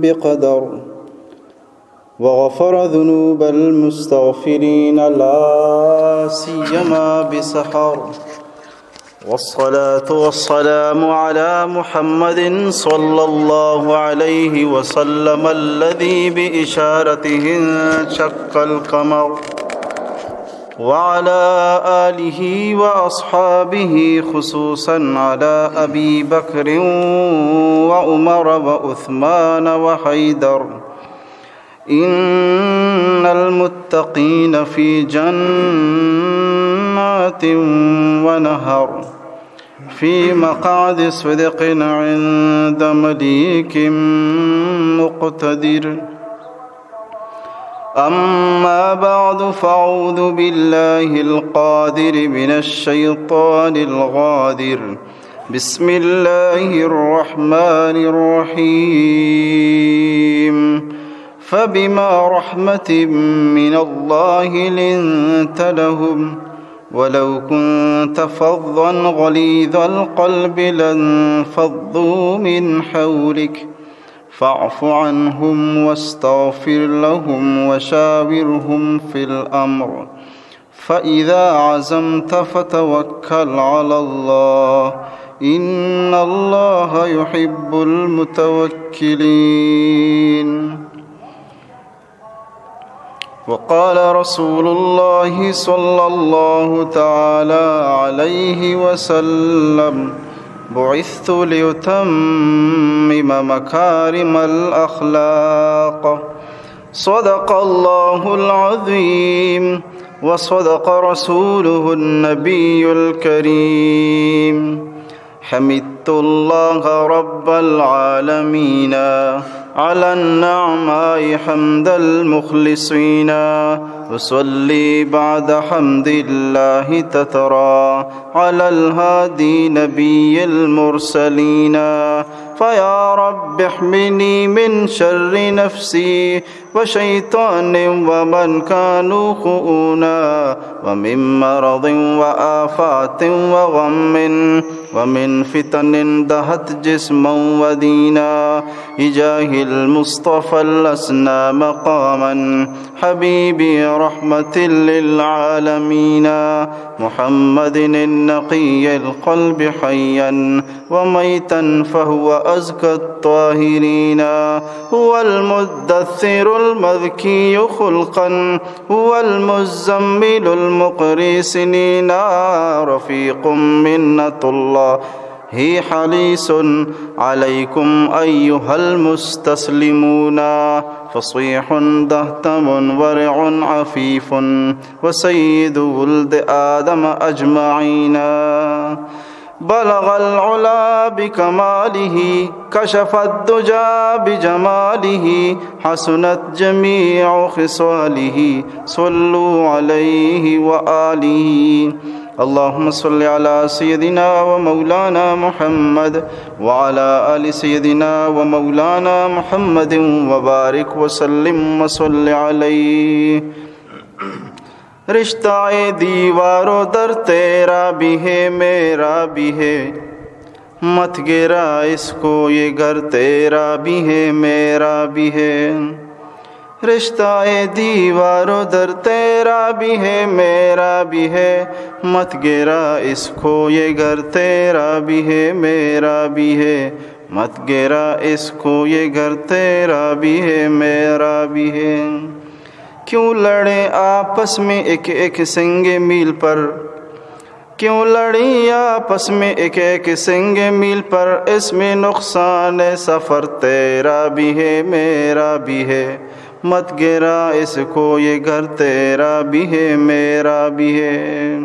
بقدر، وغفر ذنوب المستغفرين لا سيما بسحر. والصلاة والسلام على محمد صلى الله عليه وسلم الذي بإشارته انشق القمر، وعلى آله وأصحابه، خصوصا على أبي بكر وعمر وعثمان وحيدر. إن المتقين في جنات ونهر، في مقعد صدق عند مليك مقتدر. أما بعد، فأعوذ بالله القادر من الشيطان الغادر. بسم الله الرحمن الرحيم. فبما رحمة من الله لنت لهم، ولو كنت فظا غليظ القلب لانفضوا من حولك، فاعف عنهم واستغفر لهم وشاورهم في الأمر، فإذا عزمت فتوكل على الله، إن الله يحب المتوكلين. وقال رسول الله صلى الله تعالى عليه وسلم: بعثت لأتمم مكارم الأخلاق. صدق الله العظيم وصدق رسوله النبي الكريم. حمدت الله رب العالمين على النعماء حمد المخلصين. أصلي بعد حمد الله تترى على الهادي نبي المرسلين. فيا رب احمني من شر نفسي وشيطان ومن كانوا خؤونا، ومن مرض وآفات وغم، ومن فتن دهت جسما ودينا، بجاه المصطفى الأسنى مقاما، حبيبي رحمة للعالمين، محمد النقي القلب حيا وميتا فهو أزكى الطاهرين. هو المدثر المذكي خلقا، هو المزمل المقري سنينا، رفيق منة الله حريص عليكم أيها المستسلمون، فصيح دهتم ورع عفيف، وسيد ولد آدم أجمعين. بلغ العلا بكماله، كشف الدجى بجماله، حسنت جميع خصاله، صلوا عليه وآله. اللهم صل على سيدنا ومولانا محمد وعلى آل سيدنا ومولانا محمد وبارك وسلم وصل عليه. رشتہ دیوار و در تیرا بھی ہے، میرا بھی ہے، مت گرا اس کو، یہ گھر تیرا بھی ہے، میرا بھی ہے۔ رشتہ دیوار و در تیرا بھی ہے، میرا بھی ہے، مت گرا اس کو، یہ گھر تیرا بھی ہے، میرا بھی ہے، مت گرا اس کو، یہ گھر تیرا بھی ہے، میرا بھی ہے۔ کیوں لڑیں آپس میں ایک ایک سنگ میل پر؟ کیوں لڑیں آپس میں ایک ایک سنگ میل پر؟ اس میں نقصان سفر تیرا بھی ہے، میرا بھی ہے، مت گرا اس کو، یہ گھر تیرا بھی ہے، میرا بھی ہے۔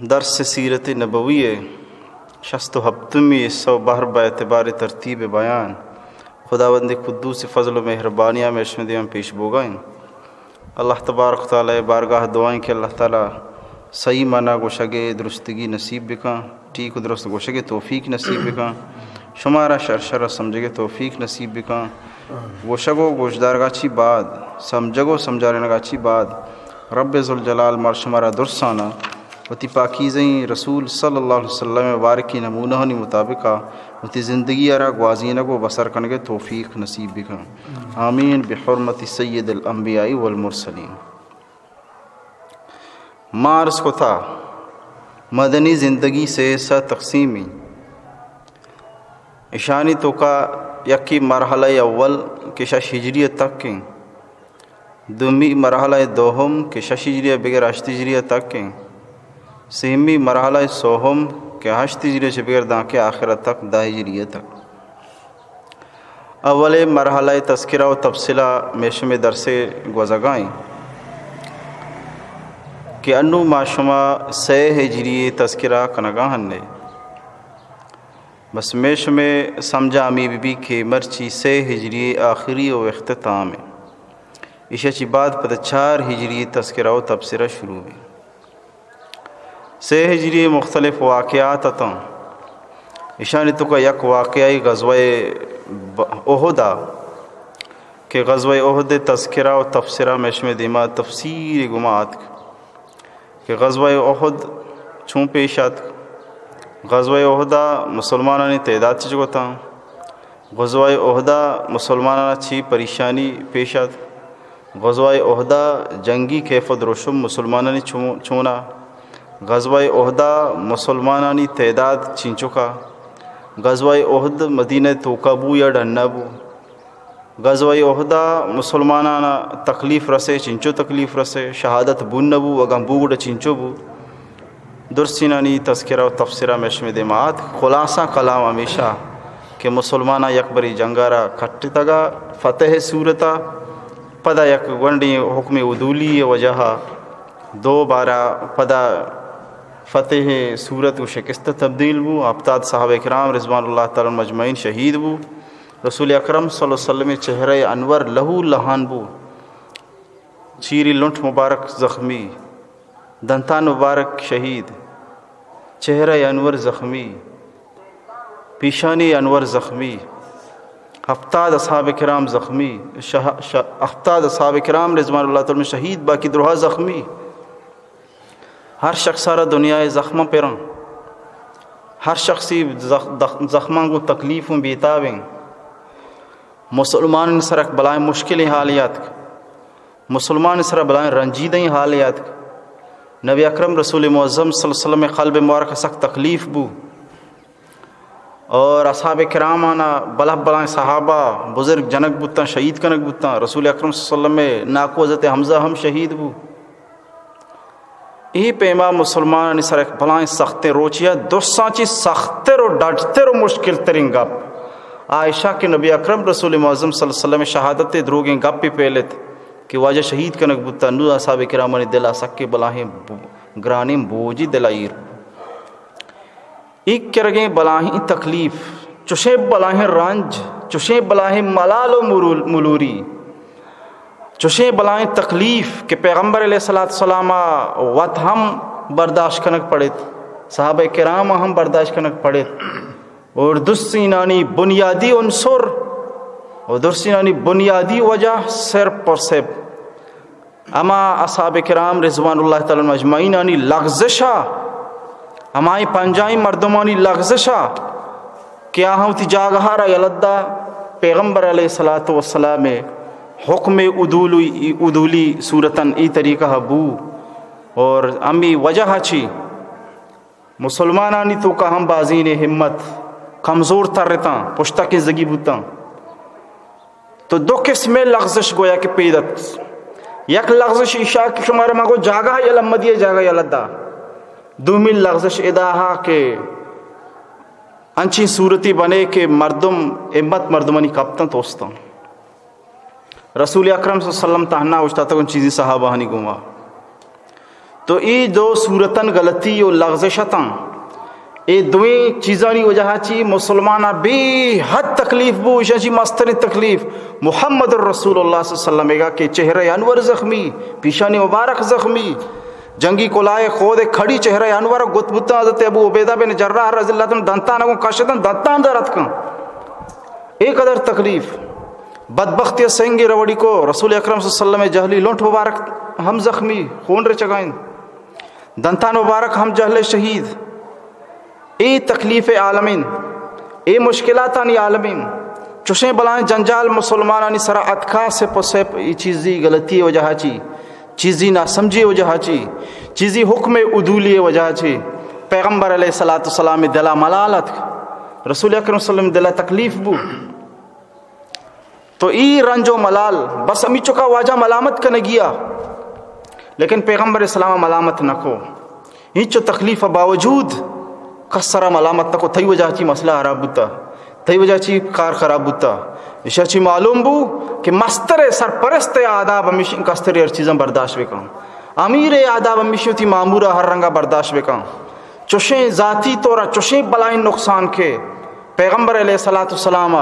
درس سیرت نبوی ءِ شست و ہپتمی حصہ و بہر بہ اعتبار ترتیب بیان خداوند قدوس فضل و مہربانی ءَ ہمے شمئے دیما پیش بوگا انت۔ اللہ تبارک و تعالی ءِ بارگاہ ءَ دعا انت کہ اللہ تعالی صحیح مانا گوشگ ءِ درستگی نصیب بکن، ٹھیک و درست گوشگ ءِ توفیق نصیب بکن، شمارا شر شر سمجھگ ءِ توفیق نصیب بکن۔ گوشگ و گوشدارگا چی بعد، سمجھگ و سمجھارینگا چی بعد، رب ذوالجلال مار شمارا درسانا وتی پاکیزیں رسول صلی اللہ علیہ وسلم ءِ بارکی نمونہانی مطابق ءَ وتی زندگی ءَ را گوازینگ و بسر کنگ ءِ توفیق نصیب بکن۔ آمین بحرمت سید الانبیاء والمرسلین۔ ما عرض کتا، مدنی زندگی سے حصہ تقسیمی۔ اشانی توکا یکی مرحلہ اول کہ شش ہجری ءَ تک ایں، دومی مرحلہ دوہم کہ شش ہجری ءَ بگر ہشت ہجری ءَ تک ایں، سیمی مرحلہ سوہم کہ ہشت ہجری ءَ چہ بگر دانکہ آخر ءَ تک دہ ہجری ءَ تک۔ اولیں مرحلہ تذکرہ و تبصرہ میشمے درسے گوزگائیں کہ انو ما شما سئے ہجری تذکرہ کنگا ہنے۔ بس میشمے سمجھا ہمی بی بی کہ مرچی سئے ہجری آخری و اختتام ایں۔ ایشی چی بعد پدا چار ہجری تذکرہ و تبصرہ شروع بی۔ سئے ہجری مختلف واقعات اتاں۔ ایشانی توکا یک واقعہ غزوہ ب-، احد ءَ کہ غزوہ احد تذکرہ و تبصرہ میشمے دیما تفصیل گما آتک کہ غزوہ احد چون پیش آتک، غزوہ احد ءَ مسلمانانی تعداد چچ گوتاں، غزوہ احد ءَ مسلمانانا چی پریشانی پیش آتک؟ غزوہ احد ءَ جنگی کیف و دروشم مسلمانانی چو-، چونا؟ غزوہ احد ءَ مسلمانانی تعداد چینچکا؟ غزوہ احد مدینہ توکا بو یا ڈنا بو؟ غزوہ احد ءَ مسلمانانا تکلیف رسے، چینچو تکلیف رسے، شہادت بو نہ بو، اگاں بو گڑا چینچو بو؟ درسینانی تذکرہ و تبصرہ میشمے دیما آت۔ خلاصہ کلام ہمیشہ کہ مسلماناں یک بری جنگا را کٹتگا فتح صورتا، پدا یک گونڈیں حکم عدولی وجہا دو بارا پدا فتح صورت و شکست تبدیل بو۔ ہپتاد صحابہ کرام رضوان اللہ تعالی علیہم اجمعین شہید بو۔ رسول اکرم صلی اللہ علیہ وسلم چہرہ انور لہو لہان بو۔ چیری لنٹ مبارک زخمی، دنتان مبارک شہید، چہرہ انور زخمی، پیشانی انور زخمی، ہفتاد اصحاب کرام زخمی، شہ-، شہ-، ہفتاد اصحاب کرام رضوان اللہ تعالی علیہم شہید، باقی درہا زخمی۔ ہر شخص ءَ را دنیا ءِ زخم پراں، ہر شخصی زخ-، دخ-، زخماں گوں تکلیف و بیتاب ایں۔ مسلمان سرا بلائیں مشکلیں حالے آتک۔ مسلمان سرا بلائیں رنجیدہیں حالے آتک۔ نبی اکرم رسول معظم صلی اللہ علیہ وسلم قلب مبارک سک تکلیف بو اور اصحاب کرامانا بلہ بلائیں صحابہ بزرگ جنگ بوتاں، شہید کنگ بوتاں۔ رسول اکرم صلی اللہ علیہ وسلم ناکو حضرت حمزہ ہم شہید بو۔ اے پیما مسلمانانی سر یک بلائیں سختیں روچے ءَ درساں چی سختر و ڈڈتر و مشکل ترین گپ آ ایشاں کہ نبی اکرم رسول معظم صلی اللہ علیہ وسلم شہادت دروگیں گپے پیلت کہ واجہ شہید کنگ بوتا، نو اصحاب کرامانی دل ءَ سکیں بلاہیں ب-، گرانیں بوجی دل ءَ ایر۔ اے کرگیں بلاہیں تکلیف، چشیں بلاہیں رنج، چشیں بلاہیں ملال و مرول-، ملوری، چشیں بلاہیں تکلیف کہ پیغمبر علیہ الصلوۃ والسلام ءَ وت ہم برداشت کنگ پڑت، صحابہ کرام ءَ ہم برداشت کنگ پڑت۔ اور درسینانی بنیادی عنصر و درسینانی بنیادی وجہ صرف اور صرف ہما اصحاب کرام رضوان اللہ تعالی علیہم اجمعینانی لغزش ءَ، ہمائی پنجاہیں مردمانی لغزش ءَ کہ آہاں وتی جاگہ ءَ را یلہ دا، پیغمبر علیہ الصلوۃ والسلام ءِ حکم عدولی، عدولی صورتاً ای طریقہ بو۔ اور ہمی وجہ چی مسلمانانی توکا ہم بازینے ہمت کمزور ترتاں، پشتکیں زگی بوتاں۔ تو دو قسمیں لغزش گویا کہ پیدت۔ یک لغزش ایشا کہ شمارا ما گو جاگہ یلہ مدیے، جاگہ یلہ دا۔ دومی لغزش ادا ہا کہ انچیں صورتی بنے کہ مردم ہمت مردمانی کپتاں توستاں۔ رسول اکرم صلی اللہ علیہ وسلم تہنا اوشتاتگ انت چیزی صحابہانی گوما۔ تو اے دو صورتاں غلطی و لغزش اتاں۔ اے دوئیں چیزانی وجہ چی مسلماناں بے حد تکلیف بو، ایشاں چی مستریں تکلیف محمد الرسول اللہ صلی اللہ علیہ وسلم ایگا کہ چہرہ انور زخمی، پیشانی مبارک زخمی، جنگی کلائے خود کھڑی چہرہ انور گت بوتاں، حضرت ابو عبیدہ بن جراح رضی اللہ تعالی عنہ دنتان گوں کشتن، دنتان در اتکاں۔ اے قدر تکلیف۔ بدبختی سنگی روڑی کو رسول اکرم صلی اللہ علیہ وسلم جہلی لنٹ مبارک ہم زخمی، خون رچگائیں۔ دنتان مبارک ہم جہل شہید، اے تکلیف عالمین، اے مشکلاتانی عالمین، چوشیں بلائیں جنجال مسلمانانی سرا اتکا، سپ و سپ ای چیزی غلطی وجہ چی، چیزی ناسمجھی وجہ چی، چیزی حکم عدولی وجہ چی، پیغمبر علیہ الصلوۃ والسلام دلا ملال اتک، رسول اکرم صلی اللہ علیہ وسلم دلا تکلیف بو۔ تو ای رنج و ملال بس ہمی چکا واجہ ملامت کنگیا، لیکن پیغمبر اسلام ملامت نکو۔ ہیچ تکلیف باوجود کس سرا ملامت نکو، تئی وجہ چی مسئلہ خراب بوتا، تئی وجہ چی کار خراب بوتا۔ ایشا چی معلوم بو کہ مستر سرپرست آداب ہمیش کستر ہر چیزاں برداشت بکن، امیر آداب ہمیش تی مامورا ہر رنگا برداشت بکن۔ چوشیں ذاتی طورا چوشیں بلائیں نقصان کہ پیغمبر علیہ الصلوۃ والسلام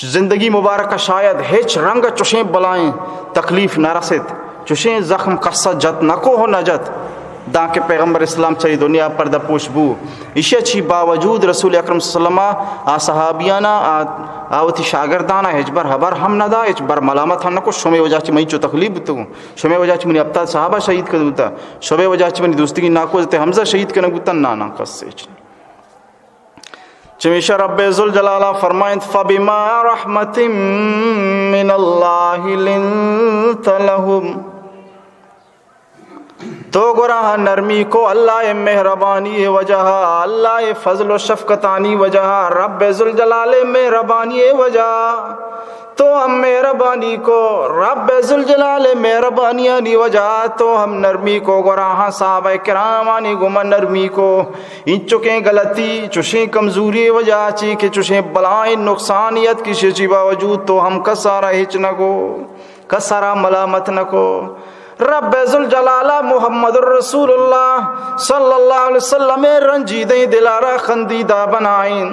زندگی مبارک شاید ہچ رنگ چوشیں بلائیں تکلیف نہ رست، چوشیں زخم کسا جت نہ کو نہ جت، داں کہ پیغمبر اسلام چری دنیا پردہ پوش بو۔ ایشی چی باوجود رسول اکرم صلی اللہ علیہ وسلم آ صحابیانا، آ، آ وتی شاگردانا ہچ بر حبر ہم نہ دا، ہچ بر ملامت ہم نہ کو، شمے وجہ چی منی چو تکلیف بوتگوں، شمے وجہ چی منی ہپتاد صحابہ شہید کر بوتا، شمے وجہ چی منی دوستگی ناکو حضرت حمزہ شہید کنگ بوتا، نا نا کس ہچ۔ چمیشا رب ذوالجلالہ فرمائنت، فبما رحمت من اللہ لنت لهم۔ تو گراہ نرمی کو اللہ مہربانی وجہ، اللہ فضل و شفقتانی وجہ، رب ذوالجلال مہربانی وجہ۔ تو ہم مہربانی کو، رب ذوالجلال مہربانیانی وجہ تو ہم نرمی کو، گراہاں صحابہ کرامانی گما نرمی کو۔ انچکیں غلطی، چوشیں کمزوری وجہ چی کہ چوشیں بلائیں نقصانیت کشی چی باوجود تو ہم کسارا ہچ نہ کو، کسارا ملامت نہ کو۔ رب ذوالجلال محمد الرسول اللہ صلی اللہ علیہ وسلم رنجیدیں دلارا خندیدہ بنائیں۔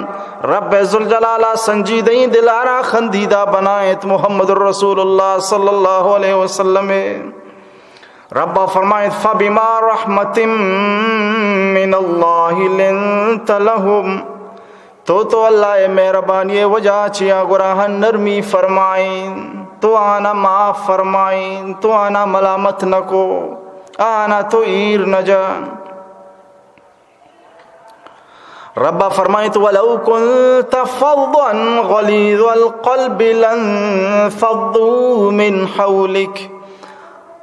رب ذوالجلال سنجیدیں دلارا خندیدہ بنائیں۔ محمد الرسول اللہ صلی اللہ علیہ وسلم رب فرمائیں، فبما رحمت من اللہ لنت لهم۔ تو، تو اللہ مہربانی وجہ چیا گراہاں نرمی فرمائیں، تو آنا معاف فرمائیں، تو آنا ملامت نہ کو، آنا تو ایر نہ جا۔ رب فرمائیں تو، ولو كنت فظا غليظ القلب لانفضوا من حولك۔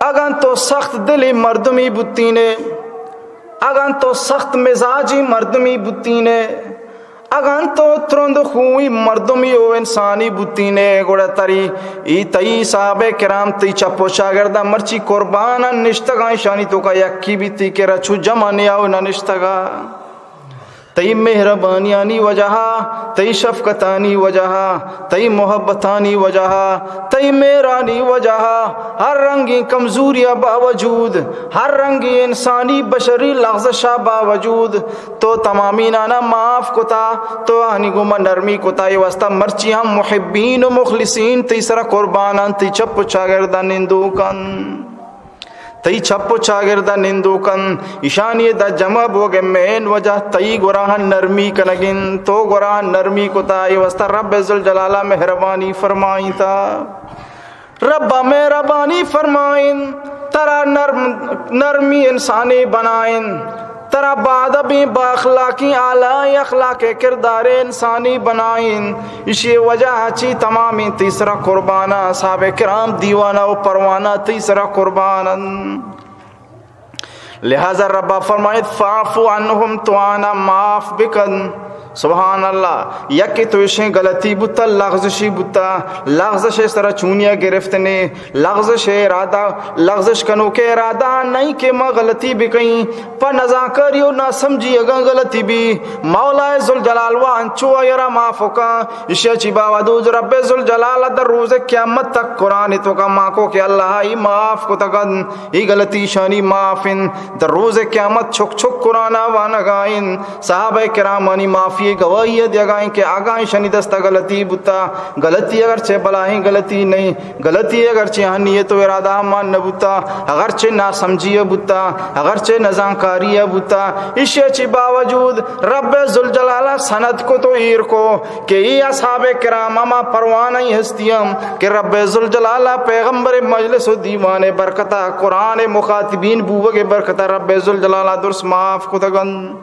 اگاں تو سخت دلی مردمی بوتینے، اگاں تو سخت مزاجی مردمی بوتینے، اگاں تو ترند خوی مردمی و انسانی بوتینے، گڑا تری ای تئی صحابہ کرام تئی چپ و چاگردا مرچی قربان نشتگاں، ایشانی توکا یکی بیتی کہ رچو جمع نیا و نہ نشتگا۔ تئی مہربانیانی وجہا، تئی شفقتانی وجہا، تئی محبتانی وجہا، تئی مہرانی وجہا، ہر رنگیں کمزوریا باوجود، ہر رنگیں انسانی بشری لغزشا باوجود، تو تمامینانا معاف کتا، تو آنی گوما نرمی کتا، اے واسطہ مرچی ہم محبین و مخلصین تئی سرا قربانان، تئی چپ و چاگردا نندوکن۔ تئی چپ و چاگردا نندوکن، ایشانی دا جمع بوگ مین وجہ تئی گراہاں نرمی کنگن، تو گراہاں نرمی کتا، اے واسطہ رب ذوالجلالہ مہربانی فرمائیتا۔ رب مہربانی فرمائن، ترا نرم، نرمی انسانی بنائن، ترا بادبیں با اخلاقی اعلی اخلاق کردار انسانی بنائن۔ اشی وجہ چی تمامیں تئی سرا قرباناں، اصحاب کرام دیوانہ و پروانہ تئی سرا قربانن۔ لہذا ربا فرمائیت، فاعف عنہم، تو آنا معاف بکن۔ سبحان اللہ، یکے تو اشیں غلطی بوتا، لغزشی بوتا، لغزش سرا چونیا گرفتنے، لغزش ارادہ، لغزش کنوکے ارادہ نہیں کہ ما غلطی بکئیں، پہ نزانکاری و ناسمجھی اگاں غلطی بی، مولا ذوالجلال وا انچو آئرا معاف کن۔ اشیا چی باوجود رب ذوالجلال در روز قیامت تک قرآن توکا ماں کو کہ اللہ ای معاف کتگن، ای غلطی شانی معاف انت۔ در روز قیامت چک چک قرآن وانگائن، صحابہ کرامانی معافی گواہی ءَ دیگا ایں کہ اگاں ایشانی دست ءَ غلطی بوتا، غلطی اگرچہ بلاہیں غلطی نہیں، غلطی اگرچہ آہانی نیت و ارادہ مان نہ بوتا، اگرچہ ناسمجھی ءَ بوتا، اگرچہ نزانکاری ءَ بوتا، ایشی ءَ چہ باوجود رب ذوالجلال ءَ سند کو تو ایر کو کہ اے اصحاب کرام ہما پروانہ ہستی ہم کہ رب ذوالجلال ءَ پیغمبر مجلس و دیوان برکتا، قرآن مخاطبین بوگ برکتا رب ذوالجلال ءَ درست معاف کتگ انت۔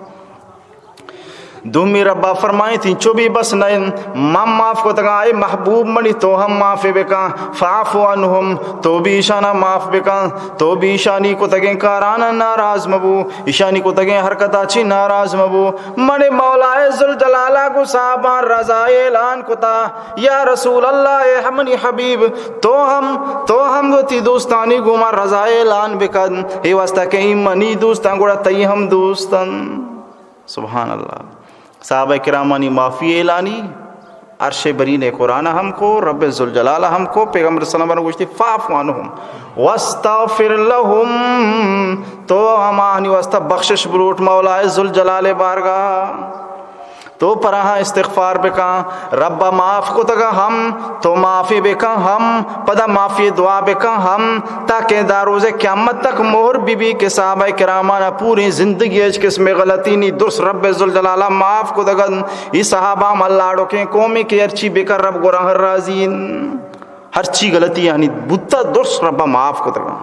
دومی رب ءَ فرمائیت، انچو بھی بس نہ انت، من معاف کتگاں، اے محبوب منی تو ہم معافی بکن، فاعف عنہم، تو بھی ایشانا معاف بکن، تو بھی ایشانی کتگیں کارانا ناراض مبو، ایشانی کتگیں حرکتا چی ناراض مبو۔ منی مولا ذوالجلال ءَ گوں صحاباں رضا اعلان کتا، یا رسول اللہ، اے ہمنی حبیب، تو ہم، تو ہم وتی دوستانی گوما رضا اعلان بکن، اے واسطہ کہ اے منی دوستاں گڑا تئی ہم دوستن۔ سبحان اللہ۔ صحابہ کرامانی معافی اعلانی، عرش برین قرآن ہم کو، رب ذوالجلال ہم کو، پیغمبر صلی اللہ علیہ وسلم گوشتی، فاعف عنہم واستغفر لہم، تو ہماہانی واسطہ بخشش بلوٹ مولا ذوالجلال بارگاہ، تو پراہاں استغفار بکن، رب معاف کتگا ہم، تو معافی بکن ہم، پدا معافی دعا بکن ہم، تاکہ دا روز قیامت تک مہر بی بی کہ صحابہ کرامانا پوری زندگی ہچ قسم غلطی نی، درست رب ذوالجلال معاف کتگن۔ ای صحابہ ہم اللہ ڈوکیں قومی کہ ہرچی بکن رب گورا ہر راضی ان۔ ہرچی غلطی یعنی بوتا درست رب معاف کتگن۔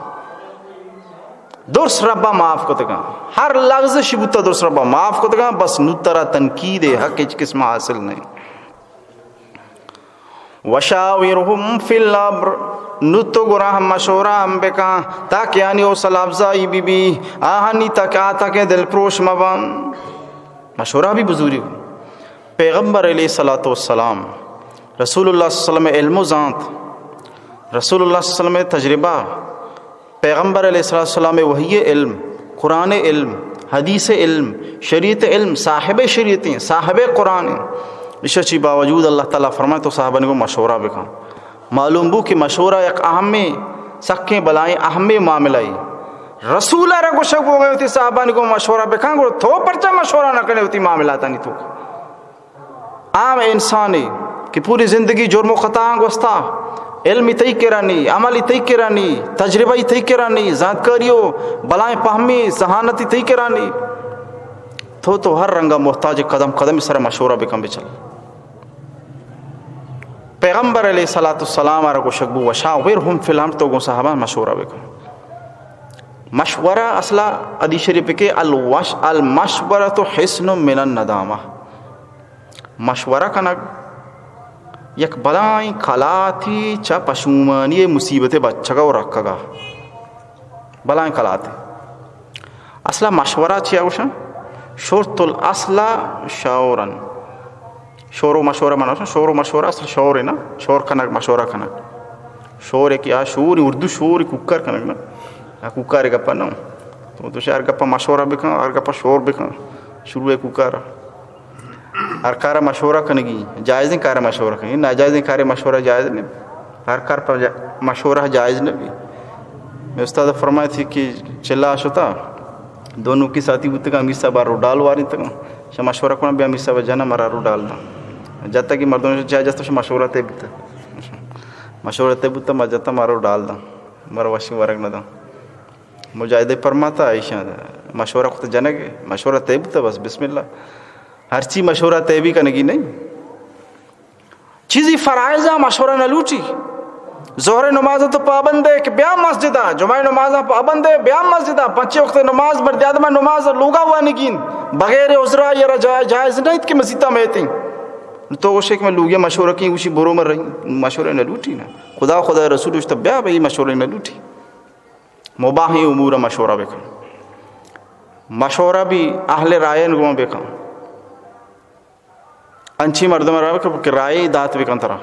درست رب معاف کتگن۔ ہر لغزشی بوتا درست رب معاف کتگن۔ بس نو ترا تنقید حق ہچ قسم حاصل نہیں۔ وشاورہم فی الامر، نو تو گورا ہم مشورہ ہم بکن، تاکہ آنی حوصلہ افزائی بی بی، آہانی تک آتکیں دلپروش مبن۔ مشورہ بھی بزوری ہو۔ پیغمبر علیہ الصلوۃ والسلام، رسول اللہ صلی اللہ علیہ وسلم علم و زانت، رسول اللہ صلی اللہ علیہ وسلم تجربہ، پیغمبر علیہ الصلوۃ والسلام وحی علم، قرآن علم، حدیث علم، شریعت علم، صاحب شریعت ہیں، صاحب قرآن ہیں۔ ایشی چی باوجود اللہ تعالیٰ فرمائے تو صحابہ نے کو مشورہ بکن۔ معلوم بو کہ مشورہ یک اہمیں، سکیں بلائیں اہمیں معاملہ ہے۔ رسول ءَ را گوشگ بوگ ءَ وتی صحابانی گوں مشورہ بکن، گڑا تو پرچا مشورہ نہ کنے وتی معاملاتانی توک؟ عام انسانے کہ پوری زندگی جرم و خطااں گوستا، علم تئی کرا نی، عمل تئی کرا نی، تجربہ تئی کرا نی، زانتکاری و بلائیں پہمی ذہانت تئی کرا نی، تو تو ہر رنگا محتاج، قدم قدم سر مشورہ بکن بچل۔ پیغمبر علیہ الصلوۃ والسلام ءَ را گوشگ بو، وشاورہم فی الامر، تو گوں صحابہ مشورہ بکن۔ مشورہ اصلا حدیث شریف کہ الوش-، المشورۃ حصن من الندامہ۔ مشورہ کنگ یک بلائیں کلاتی چہ پشومانی مصیبت بچگا و رکگا۔ بلائیں کلاتے۔ اصلا مشورہ چیا گوشن؟ شرط الاصل شاورن۔ شور و مشورہ منا گوشن، شور و مشورہ اصل شور ہے نا، شور کنگ، مشورہ کنگ۔ شور ہے کہ آ شور، اردو شور کوکار کنگ نا۔ آ کوکار گپا نہ۔ تو تو شہر گپا مشورہ بکن، ہر گپا شور بکن۔ شروع ہے کوکار۔ ہر کار مشورہ کنگی، جائزیں کار مشورہ کنگی، ناجائزیں کار مشورہ جائز نہیں۔ ہر کار پر جا-، مشورہ جائز نہ بی۔ مئے استاد فرمائیتی کہ چلا شتا، دو نوکی ساتھی بوتگا، امیر صاحب رو ڈال وارینتگا، شما مشورہ کنا بیا امیر صاحب جنا مرا رو ڈال دا۔ جتا کہ مردم چا جستا شما مشورہ تے بوتا۔ مشورہ تے بوتا، ما جتا مارو ڈال دا۔ مرا وشی ورگ نہ دا۔ مجاہدے فرماتا ایشان مشورہ کت جنگ، مشورہ تے بوتا بس بسم اللہ۔ ہرچی مشورہ تے بھی کنگی نہیں۔ چیزی فرائض ءَ مشورہ نہ لوٹی۔ ظہر نماز تو پابند ہے کہ بیا مسجد ءَ، جمعہ نماز پابند ہے بیا مسجد ءَ، پنچ وقت نماز، مردی آدم نماز لوگا وانگین، بغیر عذرا یا را جا-، جائز نہیں کہ مسیتا میتیں۔ تو گوشے کہ میں لوگی مشورہ کی، گوشی برو من رہی، مشورہ نہ لوٹی نا۔ خدا، خدا رسول گوشتا بیا بھئی مشورہ نہ لوٹی۔ مباح امور مشورہ بکن۔ مشورہ بھی اہل رائے گوں بکن۔ انچی مردم را کہ، کہ رائے دات بکن ترا۔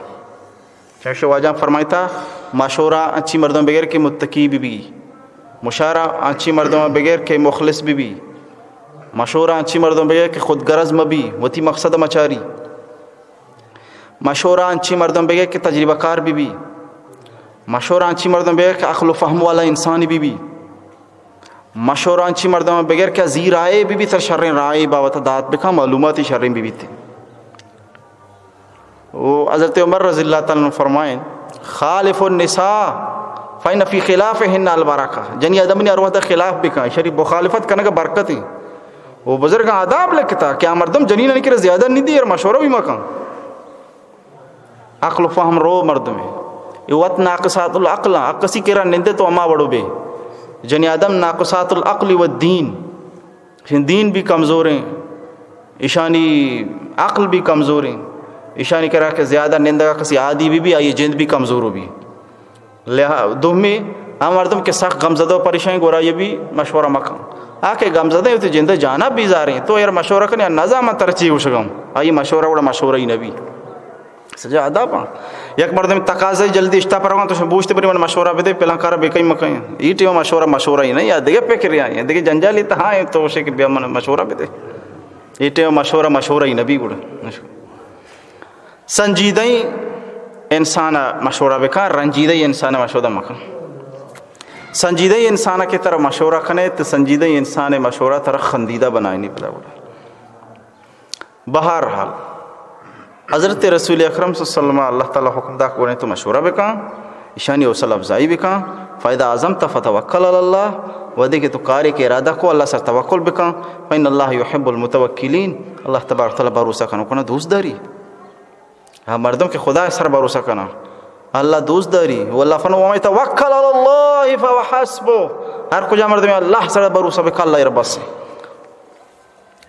چنشو واجہ فرمائیتا، مشورہ انچی مردم بگر کہ متقی بی بی۔ مشارہ انچی مردم بگر کہ مخلص بی بی۔ مشورہ انچی مردم بگر کہ خود غرض مبی، وتی مقصد مچاری۔ مشورہ انچی مردم بگر کہ تجربہ کار بی بی۔ مشورہ انچی مردم بگر کہ عقل و فہم والا انسانی بی بی۔ مشورہ انچی مردم بگر کہ زی رائے بی بی، تر شریں رائے بابت دات بکن، معلوماتی شریں بی بیت۔ حضرت عمر رضی اللہ تعالی عنہ فرمائیں، خالف النساء فإن في خلافهن البركة۔ جنی آدم نے ہر وقت خلاف بکن، شری مخالفت کنگ برکت ہیں۔ وہ بزرگ آداب لکھتا کہ آ مردم جنین نے کرا زیادہ نہیں دی اور مشورہ بھی مکن۔ عقل و فہم رو مردم ہے۔ یہ وقت ناقصات العقل ہیں، کسی کرا نندے تو اما وڑو بے۔ جنی آدم ناقصات العقل والدین، ایشانی دین بھی کمزور ہیں، ایشانی عقل بھی کمزور ہیں، ایشانی کرا کہ زیادہ نندگا کسی عادی بھی بھی آئی جند بھی کمزور ہو بھی۔ لہا-، دومی، ہم مردم کہ سخت غمزدہ و پریشان گورا یہ بھی مشورہ مکن۔ آ کہ غمزدہ ہیں، وتی جند جانا بیزار ہیں، تو یار مشورہ کن یا نزا من ترچی گوشگم، آئی مشورہ وڑا مشورہ ہی نبی۔ سجا آداب آں۔ یک مردم تقاضا جلدی اشتا پر تو بوشتے بری من مشورہ بدے، پلان کار بکئی مکئی۔ ای ٹیم مشورہ مشورہ ہی نہیں، یا دیگه فکر یا، یا دیگه جنجالی تہا ہیں، تو اسے کہ بیا من مشورہ بدے۔ ای ٹیم مشورہ مشورہ ہی نبی گڑ۔ سنجیدہ انسان مشورہ بکن، رنجیدہ انسان مشورہ مکن۔ سنجیدہ انسان کہ ترا مشورہ کنے تو سنجیدہ انسان مشورہ ترا خندیدہ بنائنی پدا گڑ۔ بہرحال، حضرت رسول اکرم صلی اللہ علیہ وسلم اللہ تعالی حکم دا کہ تو مشورہ بکن، ایشانی حوصلہ افزائی بکن۔ فإذا عزمت فتوکل علی اللہ، وہدے کہ تو کارے کہ ارادہ کو، اللہ سر توکل بکن۔ فإن اللہ یحب المتوکلین، اللہ تبارک تعالی بھروسہ کنوکانا دوست داری۔ ہاں، مردم کہ خدا سر بھروسہ کنا، اللہ دوست داری۔ واللہ فرمائے، ومن یتوکل علی اللہ فهو حسبہ۔ ہر کجا مردم اللہ سر بھروسہ بکن، اللہ ایر بس۔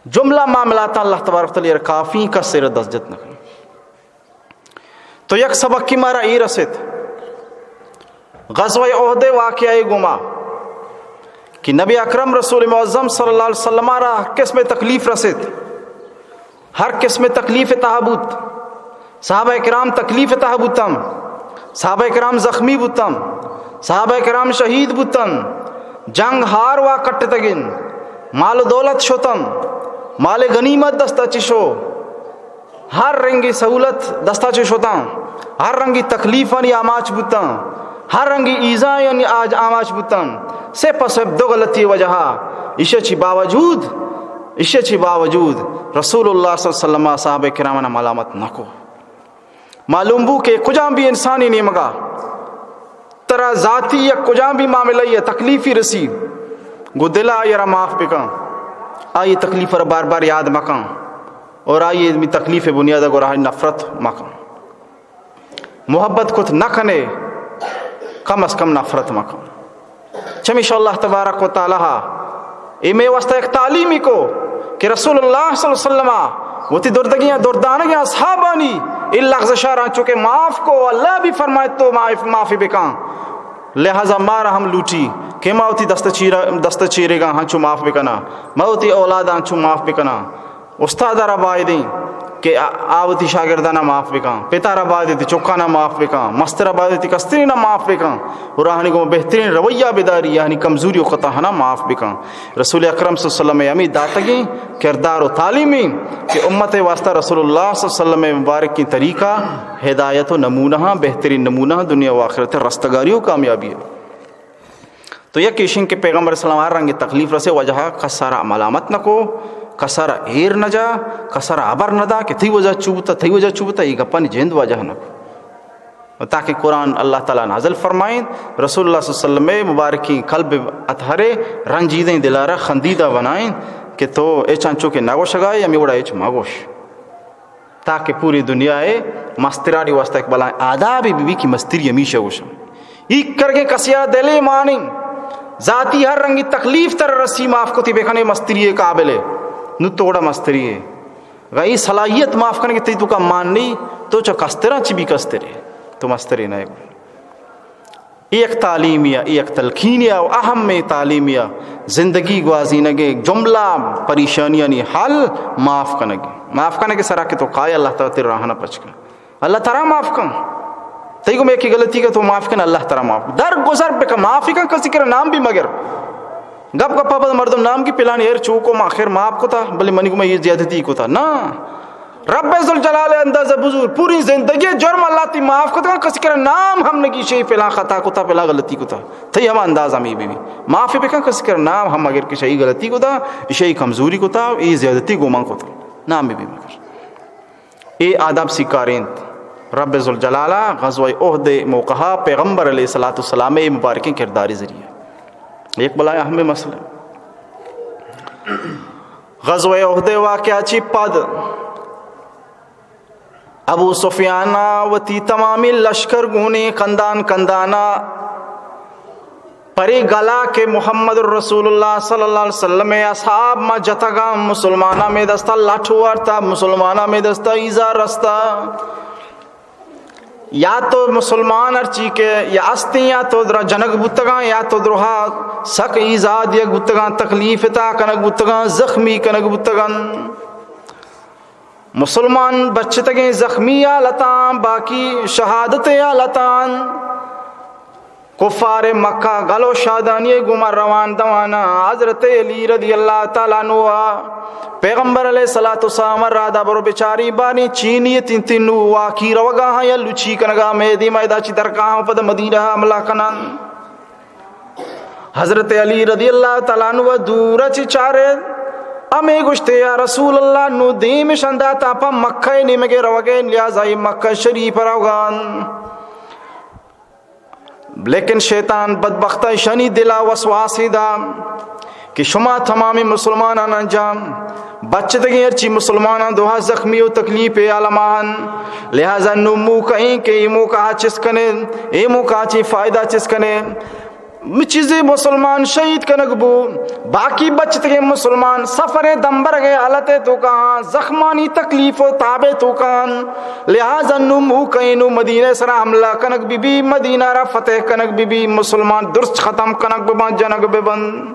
جملہ معاملات اللہ تبارک تعالی ایر کافی، کس ایر دست جت نہ کن۔ تو یک سبق کی مارا ای رسیت غزوہ احد واقعہ گوما کہ نبی اکرم رسول معظم صلی اللہ علیہ وسلم را ہر قسم تکلیف رسیت، ہر قسم تکلیف تہا بوت۔ صحابہ کرام تکلیف تہا بوتن، صحابہ کرام زخمی بوتن، صحابہ کرام شہید بوتن، جنگ ہار وا کٹتگن، مال و دولت شتن، مال غنیمت دستا چی شو، ہر رنگی سہولت دستا چی شتن، ہر رنگی تکلیفانی آماچ بوتن، ہر رنگی ایزایانی آج آماچ بوتن۔ صرف و صرف دو غلطی وجہا، ایشی چی باوجود، ایشی چی باوجود رسول اللہ صلی اللہ علیہ وسلم صحابہ کرامانا ملامت نکو۔ معلوم بو کہ کجام بھی انسانی نیمگا ترا ذاتی یا کجام بھی معاملہ یا تکلیفی رسی، گو دل آئی را معاف بکن، آئی تکلیف را بار بار یاد مکن اور آئی تکلیف بنیاد گورا نفرت مکن۔ محبت کت نہ کنے، کم از کم نفرت مکن۔ چمیشا اللہ تبارک و تعالی اے مئے واسطہ یک تعلیمی کو کہ رسول اللہ صلی اللہ علیہ وسلم وتی دردگیاں، دردانگیں اصحابانی اے لغزشاں را چونکہ معاف کو، اللہ بھی فرمائے تو معاف، معافی بکن۔ لہذا مارا ہم لوٹی کہ ما وتی دست چیرا، دست چیرگا ہنچو معاف بکنا، ما وتی اولاداں ہنچو معاف بکنا۔ استاد را بایدیں کہ آ، آ وتی شاگردانا معاف بکن، پتا را بایدیں وتی چکانا معاف بکن، مستر را بایدیں وتی کسترینا معاف بکن، اور آہانی گوما بہترین رویہ بداری، آہانی کمزوری و خطاہانا معاف بکن۔ رسول اکرم صلی اللہ علیہ وسلم ہمیں داتگیں کردار و تعلیمیں کہ امت واسطہ رسول اللہ صلی اللہ علیہ وسلم مبارکیں طریقہ ہدایت و نمونہ، بہترین نمونہ دنیا و آخرت رستگاری و کامیابی ہے۔ تو یک ایشیں کہ پیغمبر اسلام ہر رنگ تکلیف رسے وجہ کسارا ملامت نہ کو، کسارا ایر نہ جا، کسارا ہبر نہ دا کہ تئی وجہ چو بوتا، تئی وجہ چو بوتا، یہ گپانی جند وجہ نہ کو۔ تاکہ قرآن اللہ تعالی نازل فرمائیں، رسول اللہ صلی اللہ علیہ وسلم مبارکیں قلب اطہرے رنجیدیں دلارا خندیدہ بنائیں کہ تو اچ انچو کہ نہ گوشگائے، ہمیں وڑا اچ مہ گوش۔ تاکہ پوری دنیا ء مسترانی واسطہ یک بلائیں آدابے بہ بی کہ مستری ہمیشہ گوشاں۔ ہیک کرگیں کسے ء دل ء مانیں، ذاتی ہر رنگی تکلیف تر رسی معاف کتی بکنے، مستری ء قابل ء نو تو گڑا مستری ء۔ اگاں اے صلاحیت معاف کنگ تئی توکا مان نہیں، تو چہ کستراں چی بھی کسترے، تو مسترے نہ۔ اے یک تعلیمے ء، اے یک تلقینے ء و اہمیں تعلیمے ء، زندگی گوازینگ ء جملہ پریشانیانی حل معاف کنگ ء۔ معاف کنگ ء سرا کہ تو کائے، اللہ تعالی تئی راہاں پچ کن۔ اللہ ترا معاف کن۔ تئی گوما یکے غلطی کت تو معاف کن، اللہ ترا معاف کن۔ در گزر بکن، معافی کن، کسی کرا نام بھی مگر۔ گپ گپا پد مردم نام کی پلانی ایر چوکو ما خیر معاف کتا، بلے منی گوما یہ زیادتی کتا۔ نہ۔ رب ذوالجلال ء اندازہ بزور، پوری زندگی ء جرم اللہ تئی معاف کتگاں، کسی کرا نام ہم نگیشے فلاں خطا کتا، فلاں غلطی کتا، تئی ہما انداز ہمے بہ بی۔ معافی بکن، کسی کرا نام ہم اگر کہ شئی غلطی کتا، شئی کمزوری کتا، ای زیادتی گمان کتا، نام بہ بی مگر۔ اے آداب سیکارینت۔ رب ذوالجلال ءَ غزوہ احد ءِ موقع ءَ پیغمبر علیہ الصلوۃ والسلام ءِ مبارکیں کردار ءِ ذریعہ۔ یک بلاہیں اہم مسئلہ۔ غزوہ احد ءِ واقعہ چی پد ابو سفیان ءَ وتی تمامی لشکر گونی کندان کندان ءَ پرے گلا کہ محمد رسول اللہ صلی اللہ علیہ وسلم ءِ اصحاب ما جتگاں، مسلماناں مئے دستا لٹ وارتا، مسلماناں مئے دستا ایزا رستا۔ یا تو مسلمان ہرچی کہ یا استیں، یا تو درا جنگ بوتگاں، یا تو درا سک ایزا دیگ بوتگاں، تکلیف تا کنگ بوتگاں، زخمی کنگ بوتگاں۔ مسلمان بچتگیں زخمی حالتاں، باقی شہادت حالتاں۔ کفار مکہ گل و شادانی گوما روان دوانا حضرت علی رضی اللہ تعالی عنہ ءَ پیغمبر علیہ الصلوۃ والسلام ءَ رادا برو بچاری بانی چینی تنتی نو واکی روگا ہاں یا لچی کنگا میدی میدا چی درکاہاں پد مدینہ حملہ کنن۔ حضرت علی رضی اللہ تعالی عنہ دور چی چارے ہمے گوشتے، یا رسول اللہ، نو دیم شندا تا پا مکہ نیمگے روگے، لہذا ای مکہ شریف روگان۔ لیکن شیطان بدبخت ایشانی دلا وسواسے دا کہ شما تمامی مسلمانان انجام بچتگیں، ہرچی مسلمانان دوہا زخمی و تکلیف عالماہن، لہذا نو موقع ایں کہ اے موقع چس کنے، اے موقع چی فائدہ چس کنے۔ چیزے مسلمان شہید کنگ بو، باقی بچتگیں مسلمان سفر دمبرگ حالت توکا، زخمانی تکلیف و تاب توکان، لہذا نو موقع ایں نو مدینہ سرا حملہ کنگ بی بی، مدینہ را فتح کنگ بی بی، مسلمان درست ختم کنگ ببن، جنگ ببن۔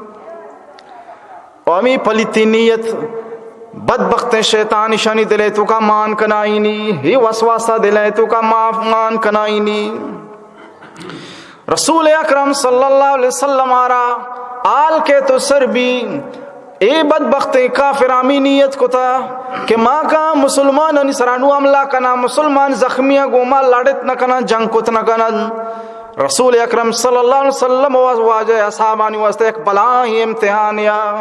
و ہمی پلیتی نیت بدبختیں شیطان ایشانی دلے توکا مان کنائینی، ہی وسواسہ دلے توکا ما-، مان کنائینی۔ رسول اکرم صلی اللہ علیہ وسلم آرا آل کے تو سر بی، اے بدبختیں کافر ہمی نیت کتا کہ ما کا مسلمانانی سرا نو حملہ کنا، مسلمان زخمیاں گوما لڑت نہ کنا، جنگ کت نہ کنا۔ رسول اکرم صلی اللہ علیہ وسلم و واجہ اصحابانی واسطہ یک بلاہیں امتحان یا۔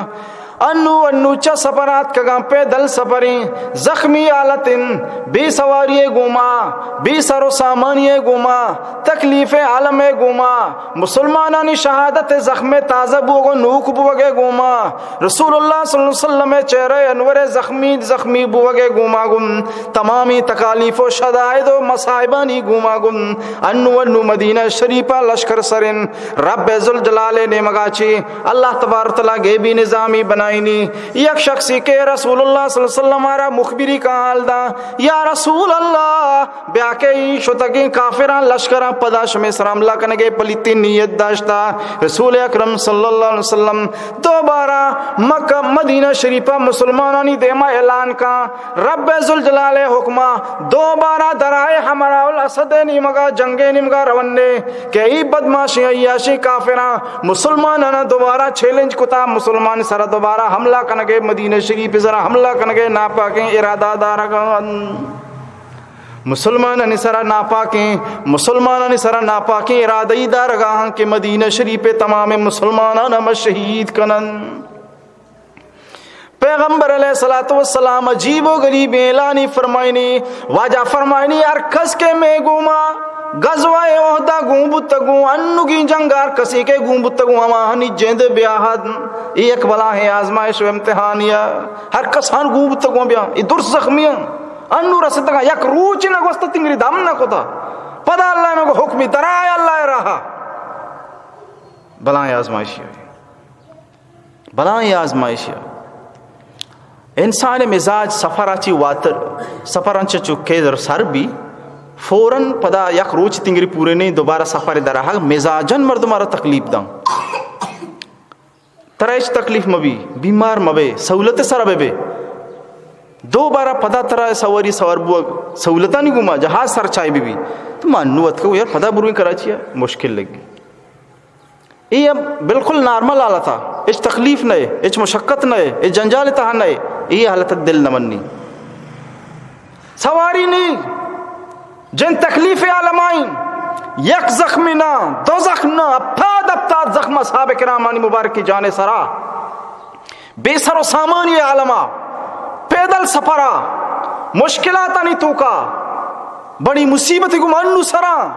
انو انو چہ سفر آتکگاں، پیدل سفریں، زخمی حالت انت، بے سواری گوما، بے سر و سامانی گوما، تکلیف عالم گوما، مسلمانانی شہادت زخم تازہ بوگ و نوک بوگ گوما، رسول اللہ صلی اللہ علیہ وسلم چہرہ انور زخمی زخمی بوگ گوما گم، تمامی تکالیف و شدائد و مصائبانی گوما گم، انو انو مدینہ شریفہ لشکر سرن، رب ذوالجلال نیمگا چی اللہ تبارک و تعالی غیبی نظامی بنائینی۔ یک شخصی کہ رسول اللہ صلی اللہ علیہ وسلم آرا مخبری کا حال دا، یا رسول اللہ، بیا کہ ای شتگیں کافراں لشکراں پدا شمے سر حملہ کنگے پلیتی نیت داشتا۔ رسول اکرم صلی اللہ علیہ وسلم دوبارہ مکہ مدینہ شریفہ مسلمانانی دیما اعلان کا، رب ذوالجلال حکمہ دوبارہ درائے حمراء الاسد نیمگا جنگ نیمگا رونے کہ ای بدماشی عیاشی کافراں مسلمانانا دوبارہ چیلنج کتا، مسلمان سرا دوبارہ حملہ کنگے، مدینہ شریف سرا حملہ کنگے ناپاکیں ارادہ دارگان۔ مسلمانانی سرا ناپاکیں، مسلمانانی سرا ناپاکیں ارادہ ای دارگا ہاں کہ مدینہ شریف تمام مسلمانان ہم شہید کنن۔ پیغمبر علیہ الصلوۃ والسلام عجیب و غریب اعلانی فرمائنی، واجہ فرمائنی، ہر کس کہ مے گوما غزوہ احد گون بوتگوں، انگی جنگ ہر کسی کہ گون بوتگوں، ہما ہنی جند بیاہد۔ یہ ایک بلاہیں آزمائش و امتحانیہ۔ ہر کس ہن گون بوتگوں بیا، یہ درست زخمیاں۔ انو رستگاں، یک روچ نہ گوست تنگری دم نہ کتا۔ پدا اللہ نگو حکمی درائے اللہ راہا۔ بلاہیں آزمائشی ہے۔ بلاہیں آزمائشی ہے۔ انسان مزاج سفر آچی واتر، سفر انچ چکے در سر بی، فوراً پدا یک روچ تنگری پورے نہیں، دوبارہ سفر در آہگ مزاجن مردم آرا تکلیف داں۔ ترا ہچ تکلیف مبی، بیمار مبے، سہولت سرا ببے۔ دوبارہ پدا ترا سواری سوار بوگ، سہولتانی گوما جہاز سر چائی ببی۔ تو ما انو اتکو یار پدا برویں کراچی آ، مشکل لگی۔ اے اب بالکل نارمل حالت آ، ہچ تکلیف نئے، ہچ مشقت نئے، ہچ جنجال تہا نئے، اے حالت دل نہ منی۔ سواری نی، جن تکلیف عالمائیں، یک زخمی نہ، دو زخم نہ، ہپتاد ہپتاد زخم اصحاب کرامانی مبارکی جانے سرا۔ بے سر و سامانی عالما، پیدل سفرا، مشکلاتانی توکا، بڑی مصیبت گوں انو سرا،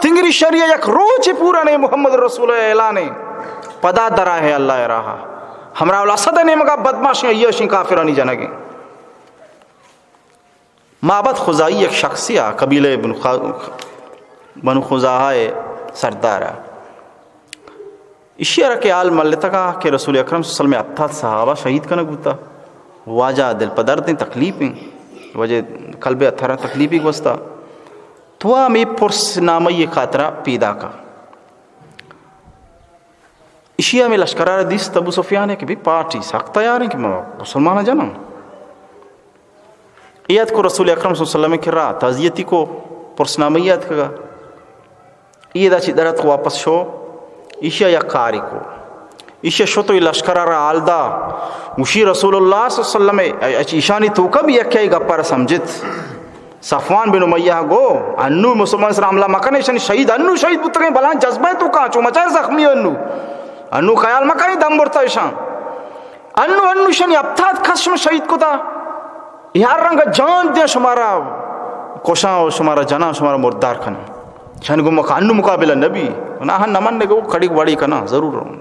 تنگری شریعہ یک روچ پورا نے محمد رسول اعلان، پدا درا ہے اللہ راہ، ہمراہ الاسد نیمگا بدماشیں ایشیں کافرانی جنگیں۔ معبد خزاعی یک شخصے آ، قبیلہ بنو خ-، بنو خزاعہ ءِ سردار آ۔ ایشی ءَ را کہ حال ملتگ آ کہ رسول اکرم صلی اللہ علیہ وسلم ءِ ہپتاد صحابہ شہید کنگ بوتا، واجہ دل پہ دردیں تکلیفیں، واجہ قلب ءَ تھرا تکلیفی گوستا، تو ہمے پرس نامہ ءِ خاطرا پیداک آ۔ ایشی ءَ ہمے لشکر ءَ را دیست ابو سفیان ءَ کہ بھئی پارٹی سک تیار ایں کہ ما مسلمان جناں۔ اے اتکو رسول اکرم صلی اللہ علیہ وسلم ءِ کرا تعزیتی کو، پرسنامہ ءَ اتکگا۔ اے دا چی در اتکو واپس شو، ایشی ءَ یک کاری کو۔ ایشی ءَ شتو اے لشکر ءَ را حال دا۔ گوشی رسول اللہ صلی اللہ علیہ وسلم ءَ، اچ ایشانی توکا بھی یکے اے گپ ءَ را سمجھت۔ صفوان بن امیہ گو، انو مسلمان سر حملہ مکن، ایشانی شہید انو شہید بوتگیں، بلان جذبہ توکا چو مچار زخمی انو۔ انو خیال مکن دم برتا ایشان۔ انو، انو ایشانی ہپتاد کس شما شہید کتا۔ اے ہر رنگ جان دیا شمارا کشاں و شمارا جناں، شمارا مردار کناں۔ شان گو مکا انو مقابلہ نبی۔ نہ ہن نمن نے گو کڑی وڑی کناں، ضرور رہوں۔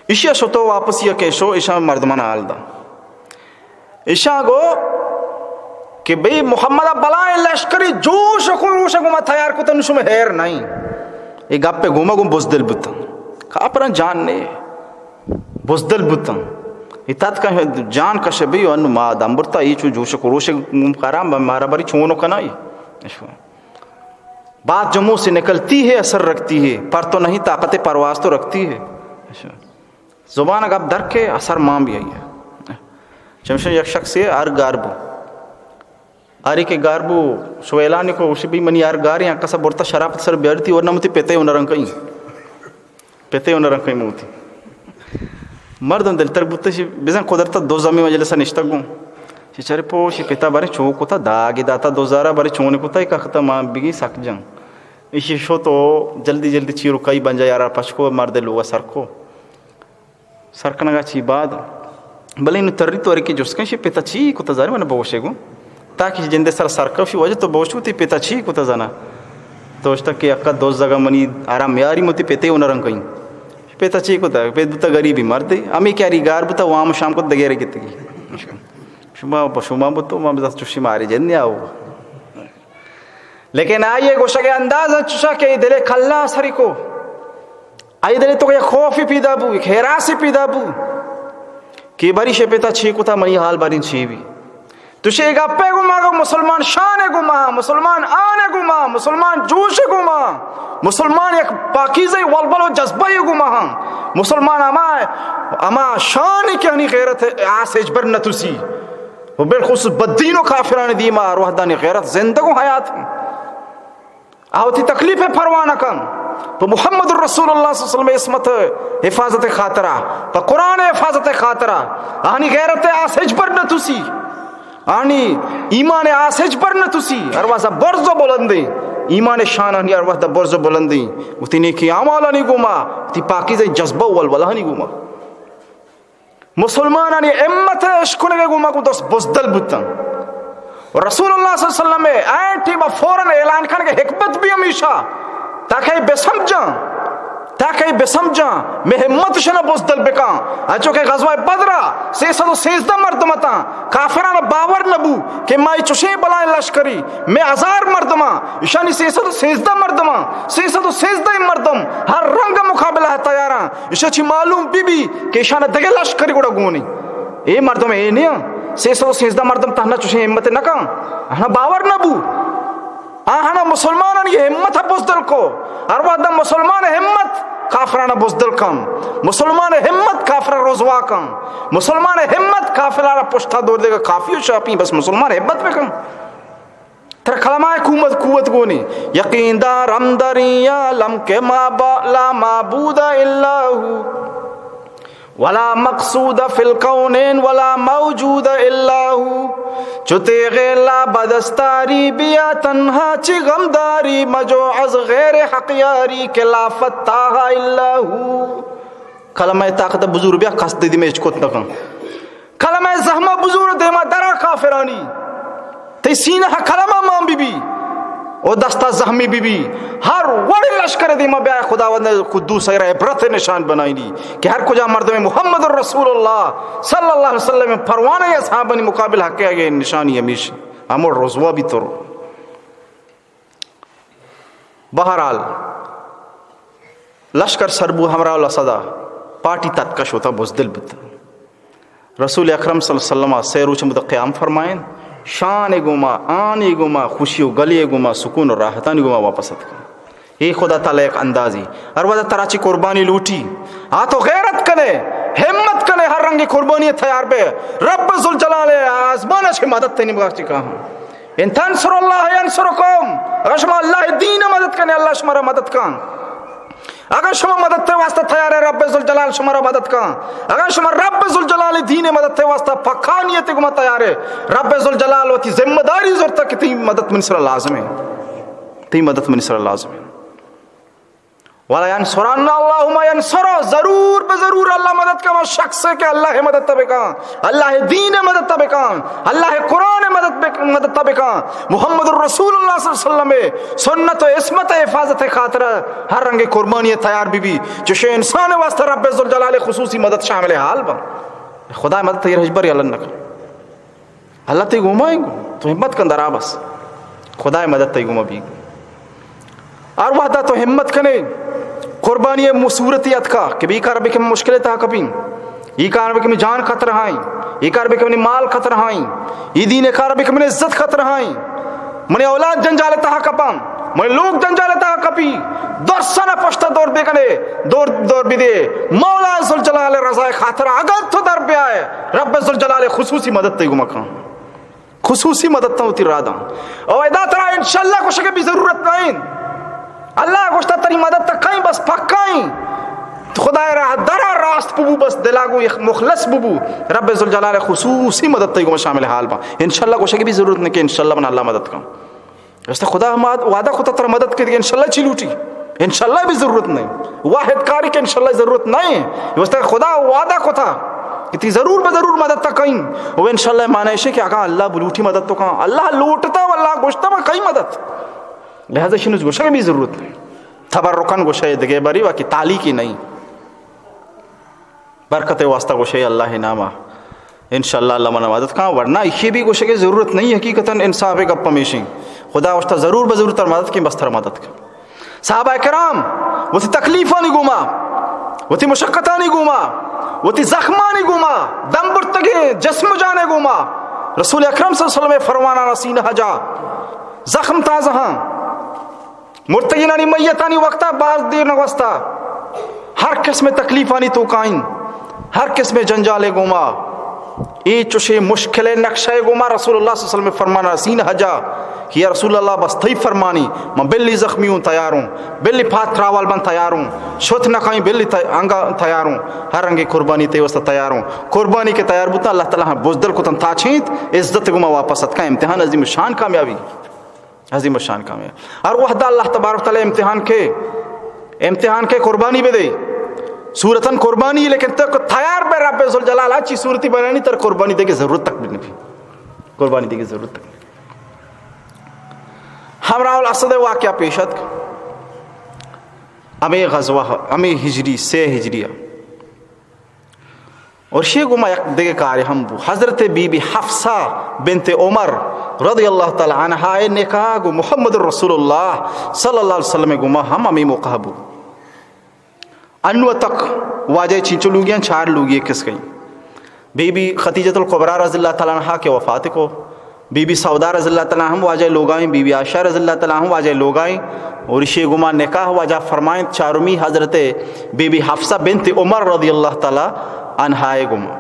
ایشی ءَ شتو واپسی ءَ کہ شو، ایشاں مردمان حال دا۔ ایشاں گو کہ بھئی محمد ءَ بلائیں لشکری جوش و خروش گوما تیار کتن، شما ہیر نہیں۔ اے گپ گوما گوں بزدل بوتن۔ کافراں جان نے، بزدل بوتن۔ اے تتکا جان کش بھئی، انو ما دم برتا، اے چو جوش و خروش گوں کرا، مارا بری چونو کنائی۔ بات جموں سے نکلتی ہے، اثر رکھتی ہے، پر تو نہیں، طاقت پرواز تو رکھتی ہے۔ اچھا۔ زبان گپ در کے اثر مان بھی آئی ہے۔ چمشن یک شخص ہے، ہر گار بو۔ ہر ایک گار بو، شو اعلان کو، اسی بھی منی ہر گار ہیں، کسا برتا شراب سر بیارتی، ورنہ متی پیتے ہونا رنگ کہیں۔ پتے و نہ رنکیں موتی۔ مردم دلتر بوتش، بزن قدرت دو زمین مجلس نشتگ گوں۔ چی چرے پوشی پتا بارے چو کتا، داگی داتا دو زارا بارے چون کتا، ایک اختا ما بگی سک جن۔ ایشی شو تو جلدی جلدی چیرو کئی بنجا یارا پچ کو، مرد لوگا سر کو۔ سر کنگا چی بعد، بلے انو تری تو ارے کہ جست کن، شی پتا چی کتا زاری من بوشے گوں۔ تاکہ جندے سر سر کفی، واجہ تو بوشو تی پتا چی کتا زانا؟ تو اشتا کہ اکا دوز زگا منی آرام میاری متی پتے و نرنگ کئیں۔ پتا چی کتا؟ پت بوتا غریبی مردے۔ ہمیں کہ اری گار بوتا، وام شام کو دگیرے گتگی۔ شما، شما بوتو، ما بزاس چوشی ماری جن آو۔ لیکن آئی گوشگ انداز چوشا کہ دل کلا سری کو۔ آئی دل تو یک خوفی پیدا بو، یک ہراسے پیدا بو کہ بری شے پتا چی کتا، منی حال بارین چی بی۔ تو شے گپے گو ما گو مسلمان شان گو ما، مسلمان آن گو ما، مسلمان جوش گو ما، مسلمان یک پاکیزہ ولول و جذبہ گو ما۔ مسلمان اما، اما شان کہ ہنی غیرت آس ہچبر نتوسی۔ و بالخصوص بدین و کافران دیما ہر وحدانی غیرت زندگ و حیات۔ آ وتی تکلیف پرواہ نہ کن، پہ محمد رسول اللہ صلی اللہ علیہ وسلم عصمت حفاظت خاطرہ، پہ قرآن حفاظت خاطرہ، آنی غیرت آس ہچبر نہ تسی، آنی ایمان آس ہچبر نہ تسی، ہر واسا برز و بلندیں، ایمان شان آنی ہر واسا برز و بلندیں، وتی نیکی اعمالانی گوما، وتی پاکیزہ جذبہ و ولولانی گوما۔ مسلمانانی ہمت اشکنگ گوں ما گوں دست بزدل بوتن۔ و رسول اللہ صلی اللہ علیہ وسلم ء آئیں ٹیم فوراً اعلان کنگ حکمت بھی ہمیشہ تاکہ بہ سمجھاں، تاکہ بہ سمجھاں، میں ہمت شنا بزدل بکاں۔ انچو کہ غزوہ بدرا سہ سد و سیزدہ مردم اتاں، کافران باور نبو کہ ما چشیں بلائیں لشکری، میں ہزار مردماں، ایشانی سہ سد و سیزدہ مردماں، سہ سد و سیزدہ مردم ہر رنگ مقابلہ تیاراں۔ ایشاں چی معلوم بی بی کہ ایشاں دگہ لشکری گڑا گونی۔ اے مردم اے نیاں، سہ سد و سیزدہ مردم تہنا چوشیں ہمت نہ کن۔ آہاں باور نہ بو۔ آہاں مسلمانانی ہمت بزدل کو۔ ہر وہد مسلمان ہمت کافران بزدل کن۔ مسلمان ہمت کافر رسوا کن۔ مسلمان ہمت کافران پشتا دور دے گا کافی و شاپی، بس مسلمان ہمت بکن۔ ترا کلمہ قوت، قوت گونی۔ یقین دارم در این عالم کہ ما با-، لا معبود الا هو، ولا مقصود فی الکونین، ولا موجود الا هو۔ چو تیغ لا بدستاری بیا تنہا، چی غمداری مجو از غیر حق یاری کہ لا فتاح الا هو۔ کلمہ طاقت بزور بیا، کس دیدی میں اچ کت نکن۔ کلمہ زحمہ بزور دیما درا کافرانی۔ تئی سینہ قلم مان بی بی، او دستا زخمی بی بی، ہر وڑ لشکر دیما بیا، خداوند قدوس ء را عبرت نشان بنائینی کہ ہر کجا مردم محمد رسول اللہ صلی اللہ علیہ وسلم پروانہ اصحابانی مقابل حق آگے نشانی ہمیش ہمو رسوا بی تو رو۔ بہرحال، لشکر سر بو، ہمراہ الاسدا پارٹی تتکا شوتا بزدل بوتا۔ رسول اکرم صلی اللہ علیہ وسلم سے روچ مد قیام فرمائیں، شان گوما، آنی گوما، خوشی و گلی گوما، سکون و راحتانی گوما واپس اتکا۔ اے خدا تعالی یک اندازی۔ ہر ودا ترا چی قربانی لوٹی، آ تو غیرت کنے، ہمت کنے، ہر رنگی قربانی تیار بے۔ رب ذوالجلال آزمان چی مدد تینی بگا چی کہاں۔ ان تنصروا الله ينصركم۔ اگر شما اللہ دین مدد کنے، اللہ شما را مدد کن۔ اگر شما مدد تے واسطہ تیار ہے، رب ذوالجلال شما را مدد کن۔ اگر شما رب ذوالجلال دین مدد تے واسطہ پکا نیت گما تیار ہے، رب ذوالجلال وتی ذمہ داری زرتا کہ تی مدد من سر لازم ہے، تی مدد من سر لازم ہے۔ ولا ينصرن الله من ينصره، ضرور بہ ضرور اللہ مدد کن شخص کہ اللہ مدد تبکان، اللہ دین مدد تبکان، اللہ قرآن مدد بک-، مدد تبکان، محمد رسول اللہ صلی اللہ علیہ وسلم سنت و عصمت حفاظت خاطر ہر رنگ قربانی تیار بی بی۔ چوشے انسان واسطہ رب ذوالجلال خصوصی مدد شامل حال بن۔ خدا مدد تیر ہچبر یلن نکن۔ اللہ تئی گوما ایں گو، تو ہمت کن درا بس۔ خدائے مدد تئی گوما بیگ۔ ہر وحدہ تو ہمت کنے، قربانی مصورتی اتکا کہ بی کار بکم مشکل تہا کپیں، ای کار بکم جان خطر ہائیں، ای کار بکم مال خطر ہائیں، ای دین کار بکم عزت خطر ہائیں، منی اولاد جنجال تہا کپاں، منی لوگ جنجال تہا کپی، درسنا پشت دور بکنے، دور، دور بدے۔ مولا ذوالجلال رضا خاطر اگر تو در بیائے، رب ذوالجلال خصوصی مدد تئی گوما کن۔ خصوصی مدد تاں وتی راداں۔ او ادا ترا انشاءاللہ گوشگے بھی ضرورت نہیں۔ اللہ گوشتا تری مدد تا کہیں بس پکا ایں۔ خدائے راہ درا راست ببو، بس دلا گو مخلص ببو۔ رب ذوالجلال خصوصی مدد تئی گوما شامل حال با۔ انشاءاللہ گوشگے بھی ضرورت نہیں کہ انشاءاللہ من اللہ مدد کن۔ رستا خدا ہم وعدہ کتا ترا مدد کے دیگه، انشاءاللہ چی لوٹی؟ انشاءاللہ بھی ضرورت نہیں۔ واحد کاری کہ انشاءاللہ ضرورت نہیں۔ رستا خدا وعدہ کتا کہ تی ضرور بہ ضرور مدد تا کئیں۔ و انشاءاللہ معنی ایشی کہ اگاں اللہ بلوٹی مدد تو کاں۔ اللہ لوٹتا و اللہ گوشتا من کئی مدد۔ لہذا شنوز گوشگ بھی ضرورت نہیں۔ تبرکن گوشے دگے باری واقعی تعلیقی نہیں۔ برکت واسطہ گوشے اللہ ناما۔ انشاءاللہ اللہ منا مدد کاں، ورنہ ایشی بھی گوشگے ضرورت نہیں۔ حقیقتاً انصاف گپ ہمیشیں۔ خدا واسطہ ضرور بہ ضرور تر مدد کیں، بس تر مدد کن۔ صحابہ کرام وتی تکلیفانی گوما، وتی مشقتانی گوما، وتی زخمانی گوما، دم برتگیں جسم جانے گوما، رسول اکرم صلی اللہ علیہ وسلم فرمانا سینہ جا زخم تازہ ہاں۔ مرتگینانی میتانی وقتا باز دیر نہ گوستا۔ ہر قسم تکلیفانی توکائیں، ہر قسم جنجالے گوما، اے چوشے مشکل نقشہ گوما رسول اللہ صلی اللہ علیہ وسلم فرمانا سینہ جا کہ یا رسول اللہ بس تئی فرمانی، من بلی زخمی ہوں تیار ہوں، بلی پات تراوال بن تیار ہوں، شت نہ کائیں بلی تی-، انگا تیار ہوں، ہر رنگے قربانی تئی واسطہ تیار ہوں۔ قربانی کے تیار بوتا اللہ تعالی ہاں بزدل کتن تا چینت عزت گوما واپس اتکا۔ امتحان عظیم شان کامیابی۔ عظیم الشان کامیاب۔ ہر وحدہ اللہ تبارک و تعالی امتحان کے، امتحان کے قربانی بدے۔ صورتاً قربانی، لیکن تو تیار بے رب ذوالجلال ہر چی صورتی بنانی تر قربانی دے کے ضرورت تک بھی نہیں۔ قربانی دے کے ضرورت تک نہیں۔ ہمراہ الاسد واقعہ پیش اتک۔ ہمیں غزوہ، ہمیں ہجری، سے ہجریہ۔ اور شی گوما یک دگہ کارے ہم بو۔ حضرت بی بی حفصہ بنت عمر رضی اللہ تعالی عنہا نکاح گو محمد رسول اللہ صلی اللہ علیہ وسلم گوما ہم ہمیں موقع بو۔ انو تک واجہ چینچو لوگیاں چار لوگی کس گئیں۔ بی بی خدیجۃ الکبریٰ رضی اللہ تعالی عنہا کے وفات کو۔ بی بی سودا رضی اللہ تعالی عنہا ہم واجہ لوگائیں، بی بی عائشہ رضی اللہ تعالی عنہا ہم واجہ لوگائیں، اور اشی گما نکاح واجہ فرمائیں چارمی حضرت بی بی حفصہ بنت عمر رضی اللہ تعالی عنہا گما۔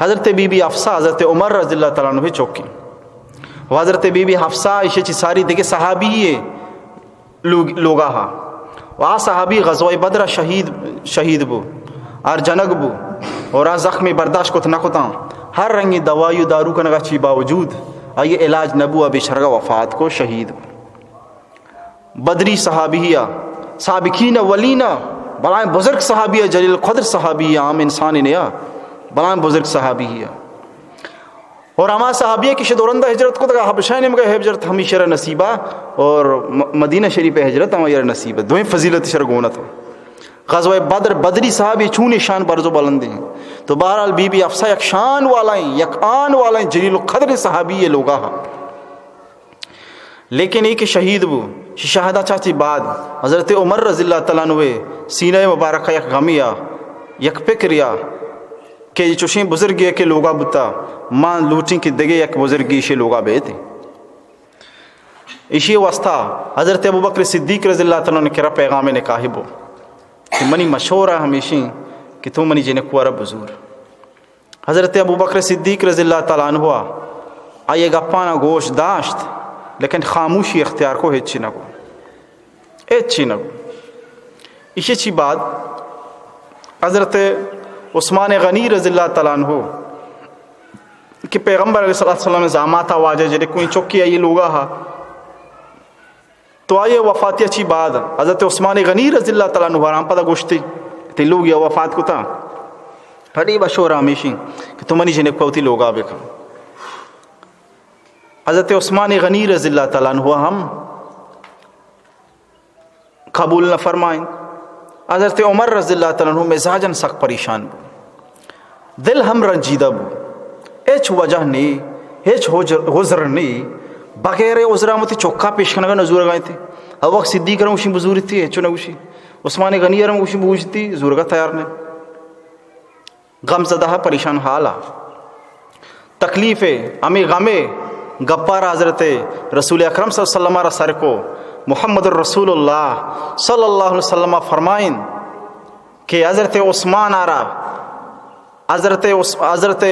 حضرت بی بی حفصہ حضرت عمر رضی اللہ تعالی عنہ چوکی، و حضرت بی بی حفصہ اشی چی ساری دیگه صحابی ہے۔ لوگ-، لوگا ہا۔ و آ صحابی غزوہ بدر شہید، شہید بو، آر جنگ بو، اور آ زخمی برداشت کت نہ کتاں۔ ہر رنگی دوائی و دارو کنگا چی باوجود آئی علاج نہ بو، آ بیچارگا وفات کو، شہید بو۔ بدری صحابی آ، سابقین اولین آ، بلائیں بزرگ صحابی آ، جلیل القدر صحابی آ، عام انسان نیا، بلائیں بزرگ صحابی آ۔ اور ہما صحابی کہ شہ دورندہ ہجرت کتگ، حبشہ نیمگا ہجرت ہمیشہ را نصیبہ، اور م-، مدینہ شریف ہجرت ہما را نصیبہ، دوئیں فضیلت شر گونت۔ غزوہ بدر، بدری صحابی چونیں شان برز و بلندیں۔ تو بہرحال بی بی حفصہ یک شان والائیں، یک آن والائیں، جلیل القدر صحابی یہ لوگا ہا۔ لیکن اے کہ شہید بو، شہادت چاچی بعد حضرت عمر رضی اللہ تعالیٰ عنہ سینہ مبارکہ یک غمی آ، یک فکر یا کہ چوشیں بزرگی کہ لوگا بوتا، ما لوٹیں کہ دگہ یک بزرگی شے لوگا بیتے۔ ایشی واسطہ حضرت ابوبکر صدیق رضی اللہ تعالیٰ عنہ کرا پیغام نکاح بو کہ منی مشورہ ہمیشیں کہ تو منی جنکوارا بزور۔ حضرت ابوبکر صدیق رضی اللہ تعالیٰ عنہ آئی گپانا گوش داشت، لیکن خاموشی اختیار کو، ہچی نہ گو، ہچی نہ گو۔ ایشی چی بعد حضرت عثمان غنی رضی اللہ تعالیٰ عنہ کہ پیغمبر علیہ الصلوۃ والسلام زاماتا واجہ جنکویں چکی آئی لوگا ہا، تو آئی وفاتی چی بعد حضرت عثمان غنی رضی اللہ تعالیٰ عنہ آرام پدا گوشتی، تی لوگی وفات کتا، پڑی بشور ہمیشیں کہ تو منی جنکو وتی لوگا بکن۔ حضرت عثمان غنی رضی اللہ تعالیٰ عنہ ہم قبول نہ فرمائیں۔ حضرت عمر رضی اللہ تعالیٰ عنہ مزاجاً سک پریشان بو، دل ہم رنجیدہ بو، ہچ وجہ نی، ہچ عذر، عذر نی، بغیر عذر ہم وتی چکا پیش کنگا نہ زورگا انت۔ او وقت صدیق رم گوشی بزورتی، ہچو نہ گوشی۔ عثمان غنی رم گوشی بوجتی، زورگا تیار نہ۔ غم زدہ، پریشان حالا، تکلیف، ہمیں غم گپار حضرت رسول اکرم صلی اللہ علیہ وسلم را سر کو۔ محمد الرسول اللہ صلی اللہ علیہ وسلم فرمائن کہ حضرت عثمان آرا، حضرت عث-، حضرت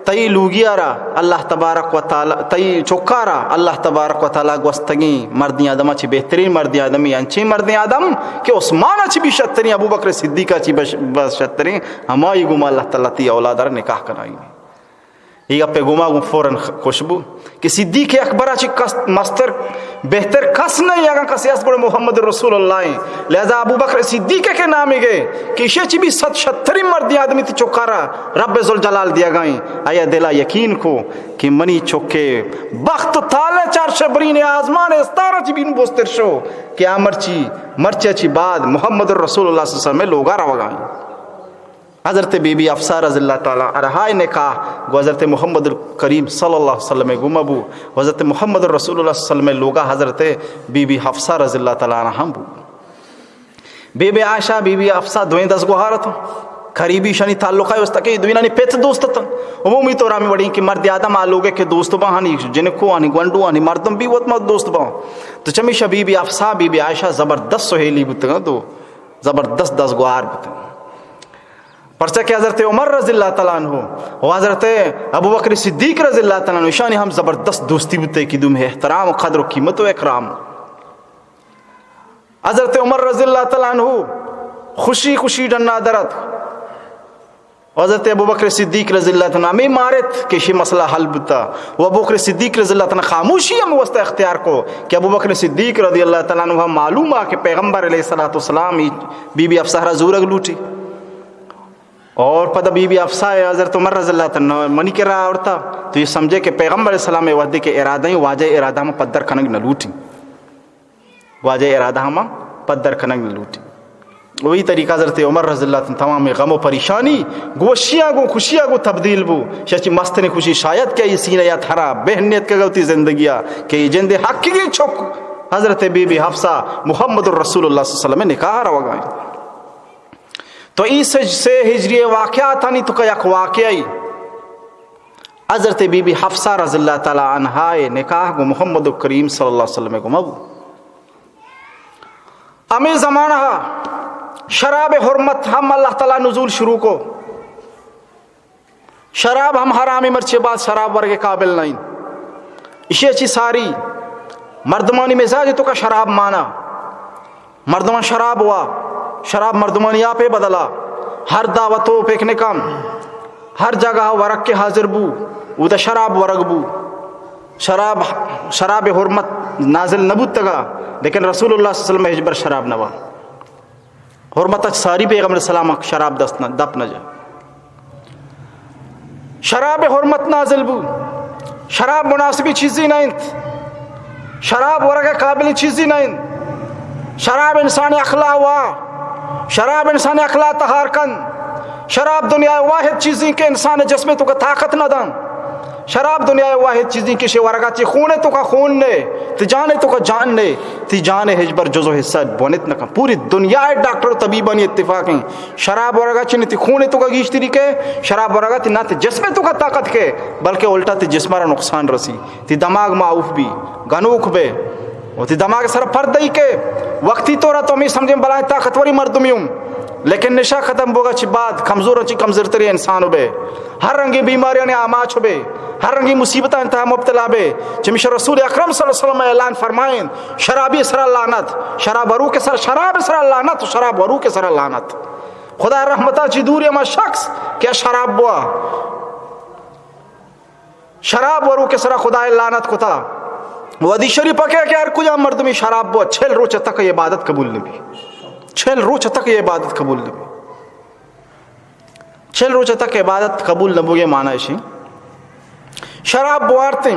تئی لوگی آرا اللہ تبارک و تعالی، تئی چکارا اللہ تبارک و تعالی گوستگیں مردیں آدم چی بہترین مردیں آدمی، انچیں مردیں آدم کہ عثمان چی بھی شتریں، ابو بکر صدیق چی بش-، بس شتریں، ہمائی گوما اللہ تعالی تی اولاد را نکاح کنائی۔ یہ گپے گوما گوں فوراً خوش بو کہ صدیق اکبر چی کس مستر بہتر کس نہیں، اگر کسی است گڑا محمد رسول اللہ ہیں۔ لہذا ابو بکر صدیق کے نام گئے کہ اسے چی بھی صد شتریں مردیں آدمی تی چکارا رب ذوالجلال دیا گائیں۔ آیا دلا یقین کو کہ منی چکے بخت تالے چار شبرین آزمان استارا چی بین بوستر شو کہ آ مرچی، مرچی چی بعد محمد رسول اللہ صلی اللہ علیہ وسلم لوگا روگائیں۔ حضرت بی بی حفصہ رضی اللہ تعالی عنہا نکاح گو حضرت محمد الکریم صلی اللہ علیہ وسلم گوما بو۔ حضرت محمد رسول اللہ صلی اللہ علیہ وسلم لوگا حضرت بی بی حفصہ رضی اللہ تعالی عنہا ہم بو۔ بی بی عائشہ، بی بی حفصہ دوئیں دزگوہار اتاں۔ قریبی شانی تعلق ہے، اس تک دوئینانی پت دوست اتاں۔ عمومی طور ہمیں وڑیں کہ مرد آدم آ لوگے کہ دوست با، ہنی جنکو، ہنی گونڈو، ہنی مردم بھی وت ما دوست با۔ تو چمیشہ بی بی حفصہ، بی بی عائشہ زبردست سہیلی بوتگاں، تو زبردست دزگوہار بوتگاں۔ پرچہ کہ حضرت عمر رضی اللہ تعالی عنہ و حضرت ابوبکر صدیق رضی اللہ تعالی عنہ، ایشانی ہم زبردست دوستی بوتے کہ دوم احترام و قدر و قیمت و اکرام۔ حضرت عمر رضی اللہ تعالی عنہ خوشی خوشی ڈنا درت۔ حضرت ابوبکر صدیق رضی اللہ تعالی عنہ ہمیں مارت کہ شی مسئلہ حل بوتا۔ و ابوبکر صدیق رضی اللہ تعالی عنہ خاموشی ہم واسطہ اختیار کو کہ ابوبکر صدیق رضی اللہ تعالی عنہ معلوم آ کہ پیغمبر علیہ الصلوۃ والسلام بی بی حفصہ را زورگ لوٹی۔ اور پدا بی بی حفصہ حضرت عمر رضی اللہ تعالی عنہ منی کرا آورتا، تو یہ سمجھے کہ پیغمبر علیہ السلام وحدے کے ارادہ ہیں، واجہ ارادہ ہم پدر کنگ نہ لوٹی، واجہ ارادہ ہم پدر کنگ نہ لوٹی۔ وہی طریقہ حضرت عمر رضی اللہ تعالی عنہ تمام غم و پریشانی گوشیاں گو خوشیاں گو تبدیل بو۔ شچی مستن خوشی شاید کہ یہ سینہ یا تھرا بہنیت کا گوتی زندگیا کہ یہ جند حقیقی چک حضرت بی بی حفصہ محمد الرسول اللہ صلی اللہ علیہ وسلم نکاح روگائیں۔ تو ای سج-، سے ہجری واقعاتانی تو کا یک واقعی حضرت بی بی حفصہ رضی اللہ تعالی عنہا نکاح گو محمد کریم صلی اللہ علیہ وسلم گو مبو۔ ہمیں زمانہ شراب حرمت ہم اللہ تعالی نزول شروع کو۔ شراب ہم حرام، مرچی بعد شراب ورگ قابل نہیں۔ اشی چی ساری مردمانی مزاج تو کا شراب مانا۔ مردمان شراب وا، شراب مردمانی آپ بدلا۔ ہر دعوت و پکنک ہم، ہر جگہ ورگ کے حاضر بو، او دا شراب ورگ بو۔ شراب، شراب حرمت نازل نبوتگا، لیکن رسول اللہ صلی اللہ علیہ وسلم ہچبر شراب نوا۔ حرمت اچ ساری پیغمبر سلام شراب دست نہ، دپ نہ جا۔ شراب حرمت نازل بو۔ شراب مناسبی چیزی نہ انت، شراب ورگ ءِ قابل چیزی نہ انت۔ شراب انسان ءِ عقل ءَ وا، شراب انسان ءِ عقل ءَ تہار کن۔ شراب دنیا ءِ واحد چیزی کہ انسان ءِ جسم ءِ توکا طاقت نہ دن۔ شراب دنیا ءِ واحد چیزی کہ شے ورگ ءَ تئی خون ءِ توکا خون نے، تئی جان ءِ توکا جان نے، تئی جان ءِ ہچبر جز و حصہ بونت نہ کن۔ پوری دنیا ءِ ڈاکٹر و طبیبانی اتفاق ہیں، شراب ورگ ءَ چہ نہ تئی خون ءِ توکا گیشتری کے، شراب ورگ ءَ تئی نہ تئی جسم ءِ توکا طاقت کے، بلکہ الٹا تئی جسم ءَ را نقصان رسی، تئی دماغ معاف بی، گنوک بے، و تئی دماغ ءِ سر پردئی کے۔ وقتی طور ءَ تو ہمے سمجھیں بلائیں طاقتوری مردمی ہوں، لیکن نشہ ختم بوگا چہ بعد کمزور چہ کمزورتریں انسان بے، ہر رنگیں بیماریانی آماچ بے، ہر رنگیں مصیبتانی تہا مبتلا بے۔ چمیشا رسول اکرم صلی اللہ علیہ وسلم اعلان فرمائیں، شرابی سرا لعنت، شراب وروک سر، شراب سرا لعنت، شراب وروک سرا لعنت۔ خدا رحمتا چی دوری ہما شخص کہ شراب بوا، شراب وروک سرا خدا لعنت کتا۔ و حدیث شریف کہ کہ ہر کجا مردمی شراب بوا، چل روچ تک عبادت قبول نبی، چل روچ تک عبادت قبول نبی۔ چل روچ تک عبادت قبول نہ بوگے معنی اشی۔ شراب بوارتیں،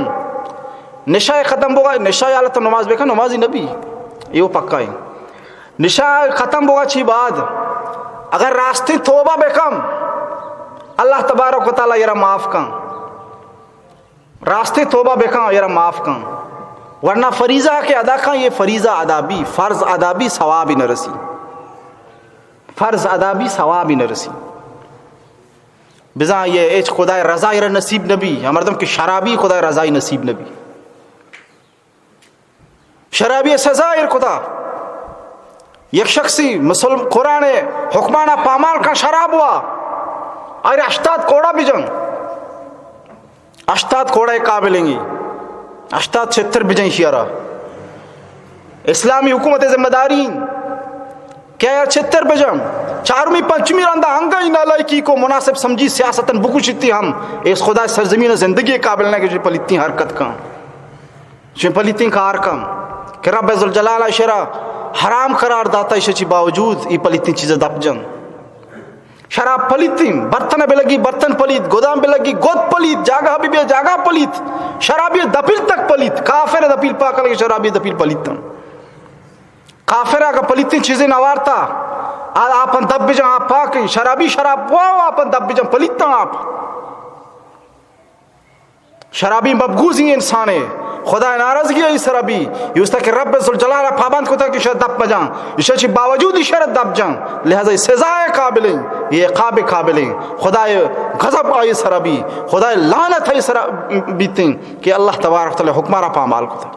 نشہ ختم بوگا، نشہ حالت نماز بکن، نمازی نبی، یہ وہ پکا ہے۔ نشہ ختم بوگا چی بعد اگر راستی توبہ بکن، اللہ تبارک و تعالی یہ را معاف کن۔ راستی توبہ بکن، یہ را معاف کن۔ ورنہ فریضہ کہ ادا کن، یہ فریضہ ادا بی، فرض ادا بی، ثوابی نہ رسی۔ فرض ادا بی، ثوابی نہ رسی۔ بزاں یہ ہچ خدائے رضا ایر نصیب نبی۔ یا مردم کہ شرابی، خدائے رضائی نصیب نبی۔ شرابی سزا ایر کتا۔ یک شخصی مسلم قرآن حکمانا پامال کن شراب وا، آئر ہشتاد کوڑا بجن۔ ہشتاد کوڑا قابل ہیں، ہشتاد چھتر بجن شیارا۔ اسلامی حکومت ذمہ داری ہیں کہ آیا چھتر بجن۔ چارمی پنچمی رندا انگا ای نالائکی کو مناسب سمجھی سیاستن بکشتی ہم اس خدا سرزمین زندگی قابل نہ کہ پلیتی حرکت کن، چون پلیتی کار کن کہ رب ذوالجلال شرا حرام قرار داتا، ایشی باوجود ای پلیتی چیز دپ جن۔ شراب پلیتیں، برتن بلگی برتن پلیت، گدان بلگی گد پلیت، جاگہ بی بی جاگہ پلیت، شرابی دپیل تک پلیت، کافر دپیل پاک لگی شرابی دپیل پلیتن۔ کافر اگہ پلیتیں چیزیں نوارتا، آ-، آپن دپ بجن، آپ پاکیں، شرابی شراب واو آپن دپ بجن، پلیتن آپ۔ شرابی مبغوضیں انسانے، خدا ناراضگی ای سرا بی، یوستا کہ رب ذوالجلال پابند کتا کہ شر دپ مجان، ایشا چی باوجود شر دپ جان، لہذا ای سزا قابلیں، یہ عقاب قابلیں، خدا غضب آئی سرا بی، خدا لعنت آئی سرا بیتیں کہ اللہ تبارک و تعالی حکمہ را پامال کتا۔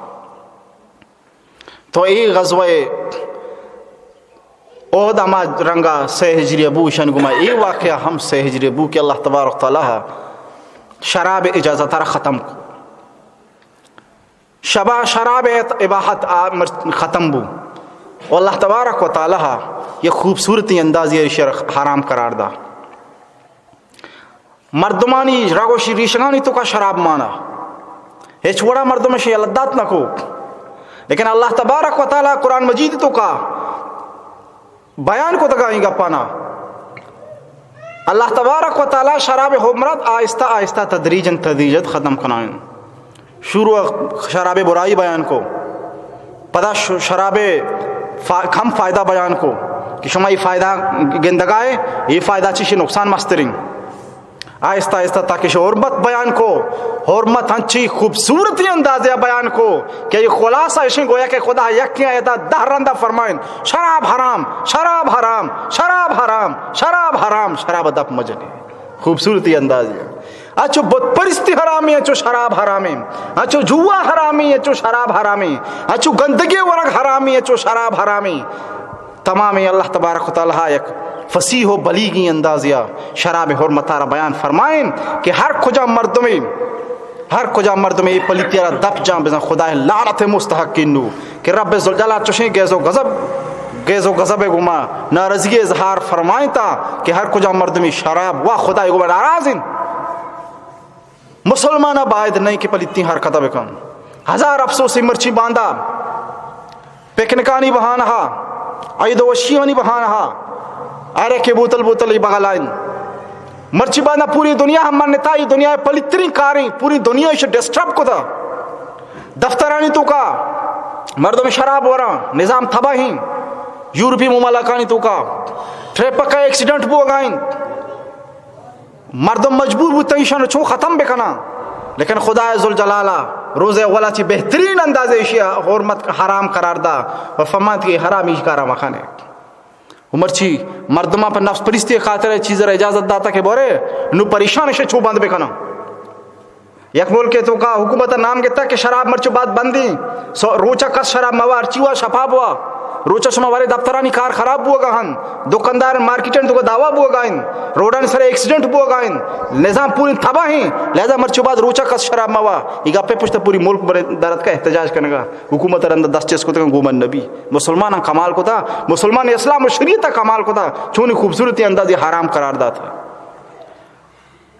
تو اے غزوہ احد ہما رنگا سہ ہجری بو، ایشان گما اے واقعہ ہم سہ ہجری بو کہ اللہ تبارک تعالی شراب اجازت را ختم کو۔ شبا شراب اباحت آ مر-، ختم بو۔ و اللہ تبارک و تعالی یہ خوبصورتی اندازی شر حرام قرار دا۔ مردمانی رگ و شی-، ریشگانی توکا شراب مانا۔ ہچ وڑا مردم شی لذت نہ کو۔ لیکن اللہ تبارک و تعالی قرآن مجید توکا بیان کتگا این گپانا۔ اللہ تبارک و تعالی شراب حرمت آہستہ آہستہ تدریجاً تدریجاً ختم کنائیں۔ شروع شراب برائی بیان کو، پدا ش-، شراب فا-، کم فائدہ بیان کو کہ شما یہ فائدہ گندگائے، یہ فائدہ چیشی نقصان مسترین۔ آہستہ آہستہ تاکہ شو حرمت بیان کو، حرمت ہنچی خوبصورتی اندازے بیان کو کہ یہ خلاصہ اشیں گویا کہ خدا یکی آیتا دہ رندہ فرمائیں، شراب حرام، شراب حرام، شراب حرام، شراب حرام، شراب دپ مجنے۔ خوبصورتی اندازی۔ اچو بت پرستی حرامی، اچو شراب حرامی، اچو جوا حرامی، اچو شراب حرامی، اچو گندگی ورگ حرامی، اچو شراب حرامی۔ تمام اللہ تبارک و تعالی یک فصیح و بلیغی اندازیا شراب حرمتارا بیان فرمائیں کہ ہر کجا مردمی، ہر کجا مردمی پلیتیارا دپ جان بزن خدا لعنت مستحقین نو۔ کہ رب ذوالجلال چوشیں غیظ و غضب، غیظ و غضب گما ناراضگی اظہار فرمائیں تا کہ ہر کجا مردمی شراب و خدای گما ناراض انت۔ مسلمان باید نہیں کہ پلیتیں حرکت بکن۔ ہزار افسوس مرچی باندا پکنکانی بہانہ، عید و وشیانی بہانہ، ہر ایک بوتل بوتل ای بغلائن۔ مرچی بعد نہ پوری دنیا ہم منتا، اے دنیا پلیترین کاریں، پوری دنیا ایش ڈسٹرب کتا۔ دفترانی توکا مردم شراب وراں، نظام تباہ ہیں۔ یورپی مملکانی توکا ٹریفک کا ایکسیڈنٹ بوگائیں، مردم مجبور بوتن ایشان چون ختم بکناں، لیکن خدای ذوالجلال روز اولا چی بہترین اندازے ایشی حرمت حرام قرار دا و فرمانت کہ حرام ایش کارا مکنے۔ و مرچی مردماں پہ نفس پرستی خاطر چیز را اجازت داتا کہ بورے نو پریشان شے چو بند بکناں۔ یک ملک توکا حکومت نام گتا کہ شراب مرچو بعد بندی، سو روچا کس شراب موا، ہرچی وا شفاف وا۔ روچا شما ورے دفترانی کار خراب بوگا ہن، دکاندار مارکیٹن توکا دعوا بوگا ہن، روڈان سر ایکسیڈنٹ بوگا ہن، نظام پوری تباہ ہیں۔ لہذا مرچو بعد روچا کس شراب موا۔ یہ گپے پشت پوری ملک بر درت کا احتجاج کنگا۔ حکومت رند دست چست کتگاں گوں من نبی۔ مسلماناں کمال کتا، مسلمان اسلام و شریعت کمال کتا، چونی خوبصورتی اندازی حرام قرار داتا۔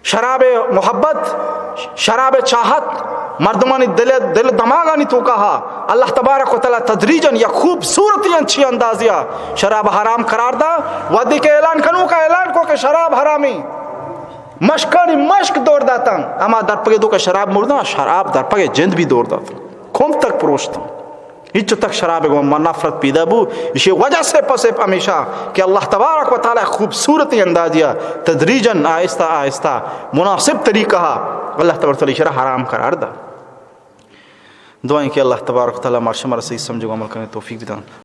شراب محبت، شراب چاہت، مردمانی دل، دل دماغانی توکا ہا۔ اللہ تبارک و تعالی تدریجاً یک خوبصورتی انچی اندازیا شراب حرام قرار دا۔ وہدے کہ اعلان کنوکا اعلان کو کہ شراب حرامی، مشکانی مشک دور داتاں، اما درپگے توکا شراب مرداں، شراب درپگے جند بھی دور داتاں۔ کم تک پروشتاں۔ ہچ تک شراب گوں من نفرت پیدا بو، اسی وجہ سے پس ہمیشہ کہ اللہ تبارک و تعالی خوبصورتی اندازیا تدریجاً آہستہ آہستہ مناسب طریقہ اللہ تبارک و تعالی شرع حرام قرار دا۔ دعائیں کہ اللہ تبارک و تعالی مارشمار صحیح سمجھ و عمل کرنے توفیق بدان۔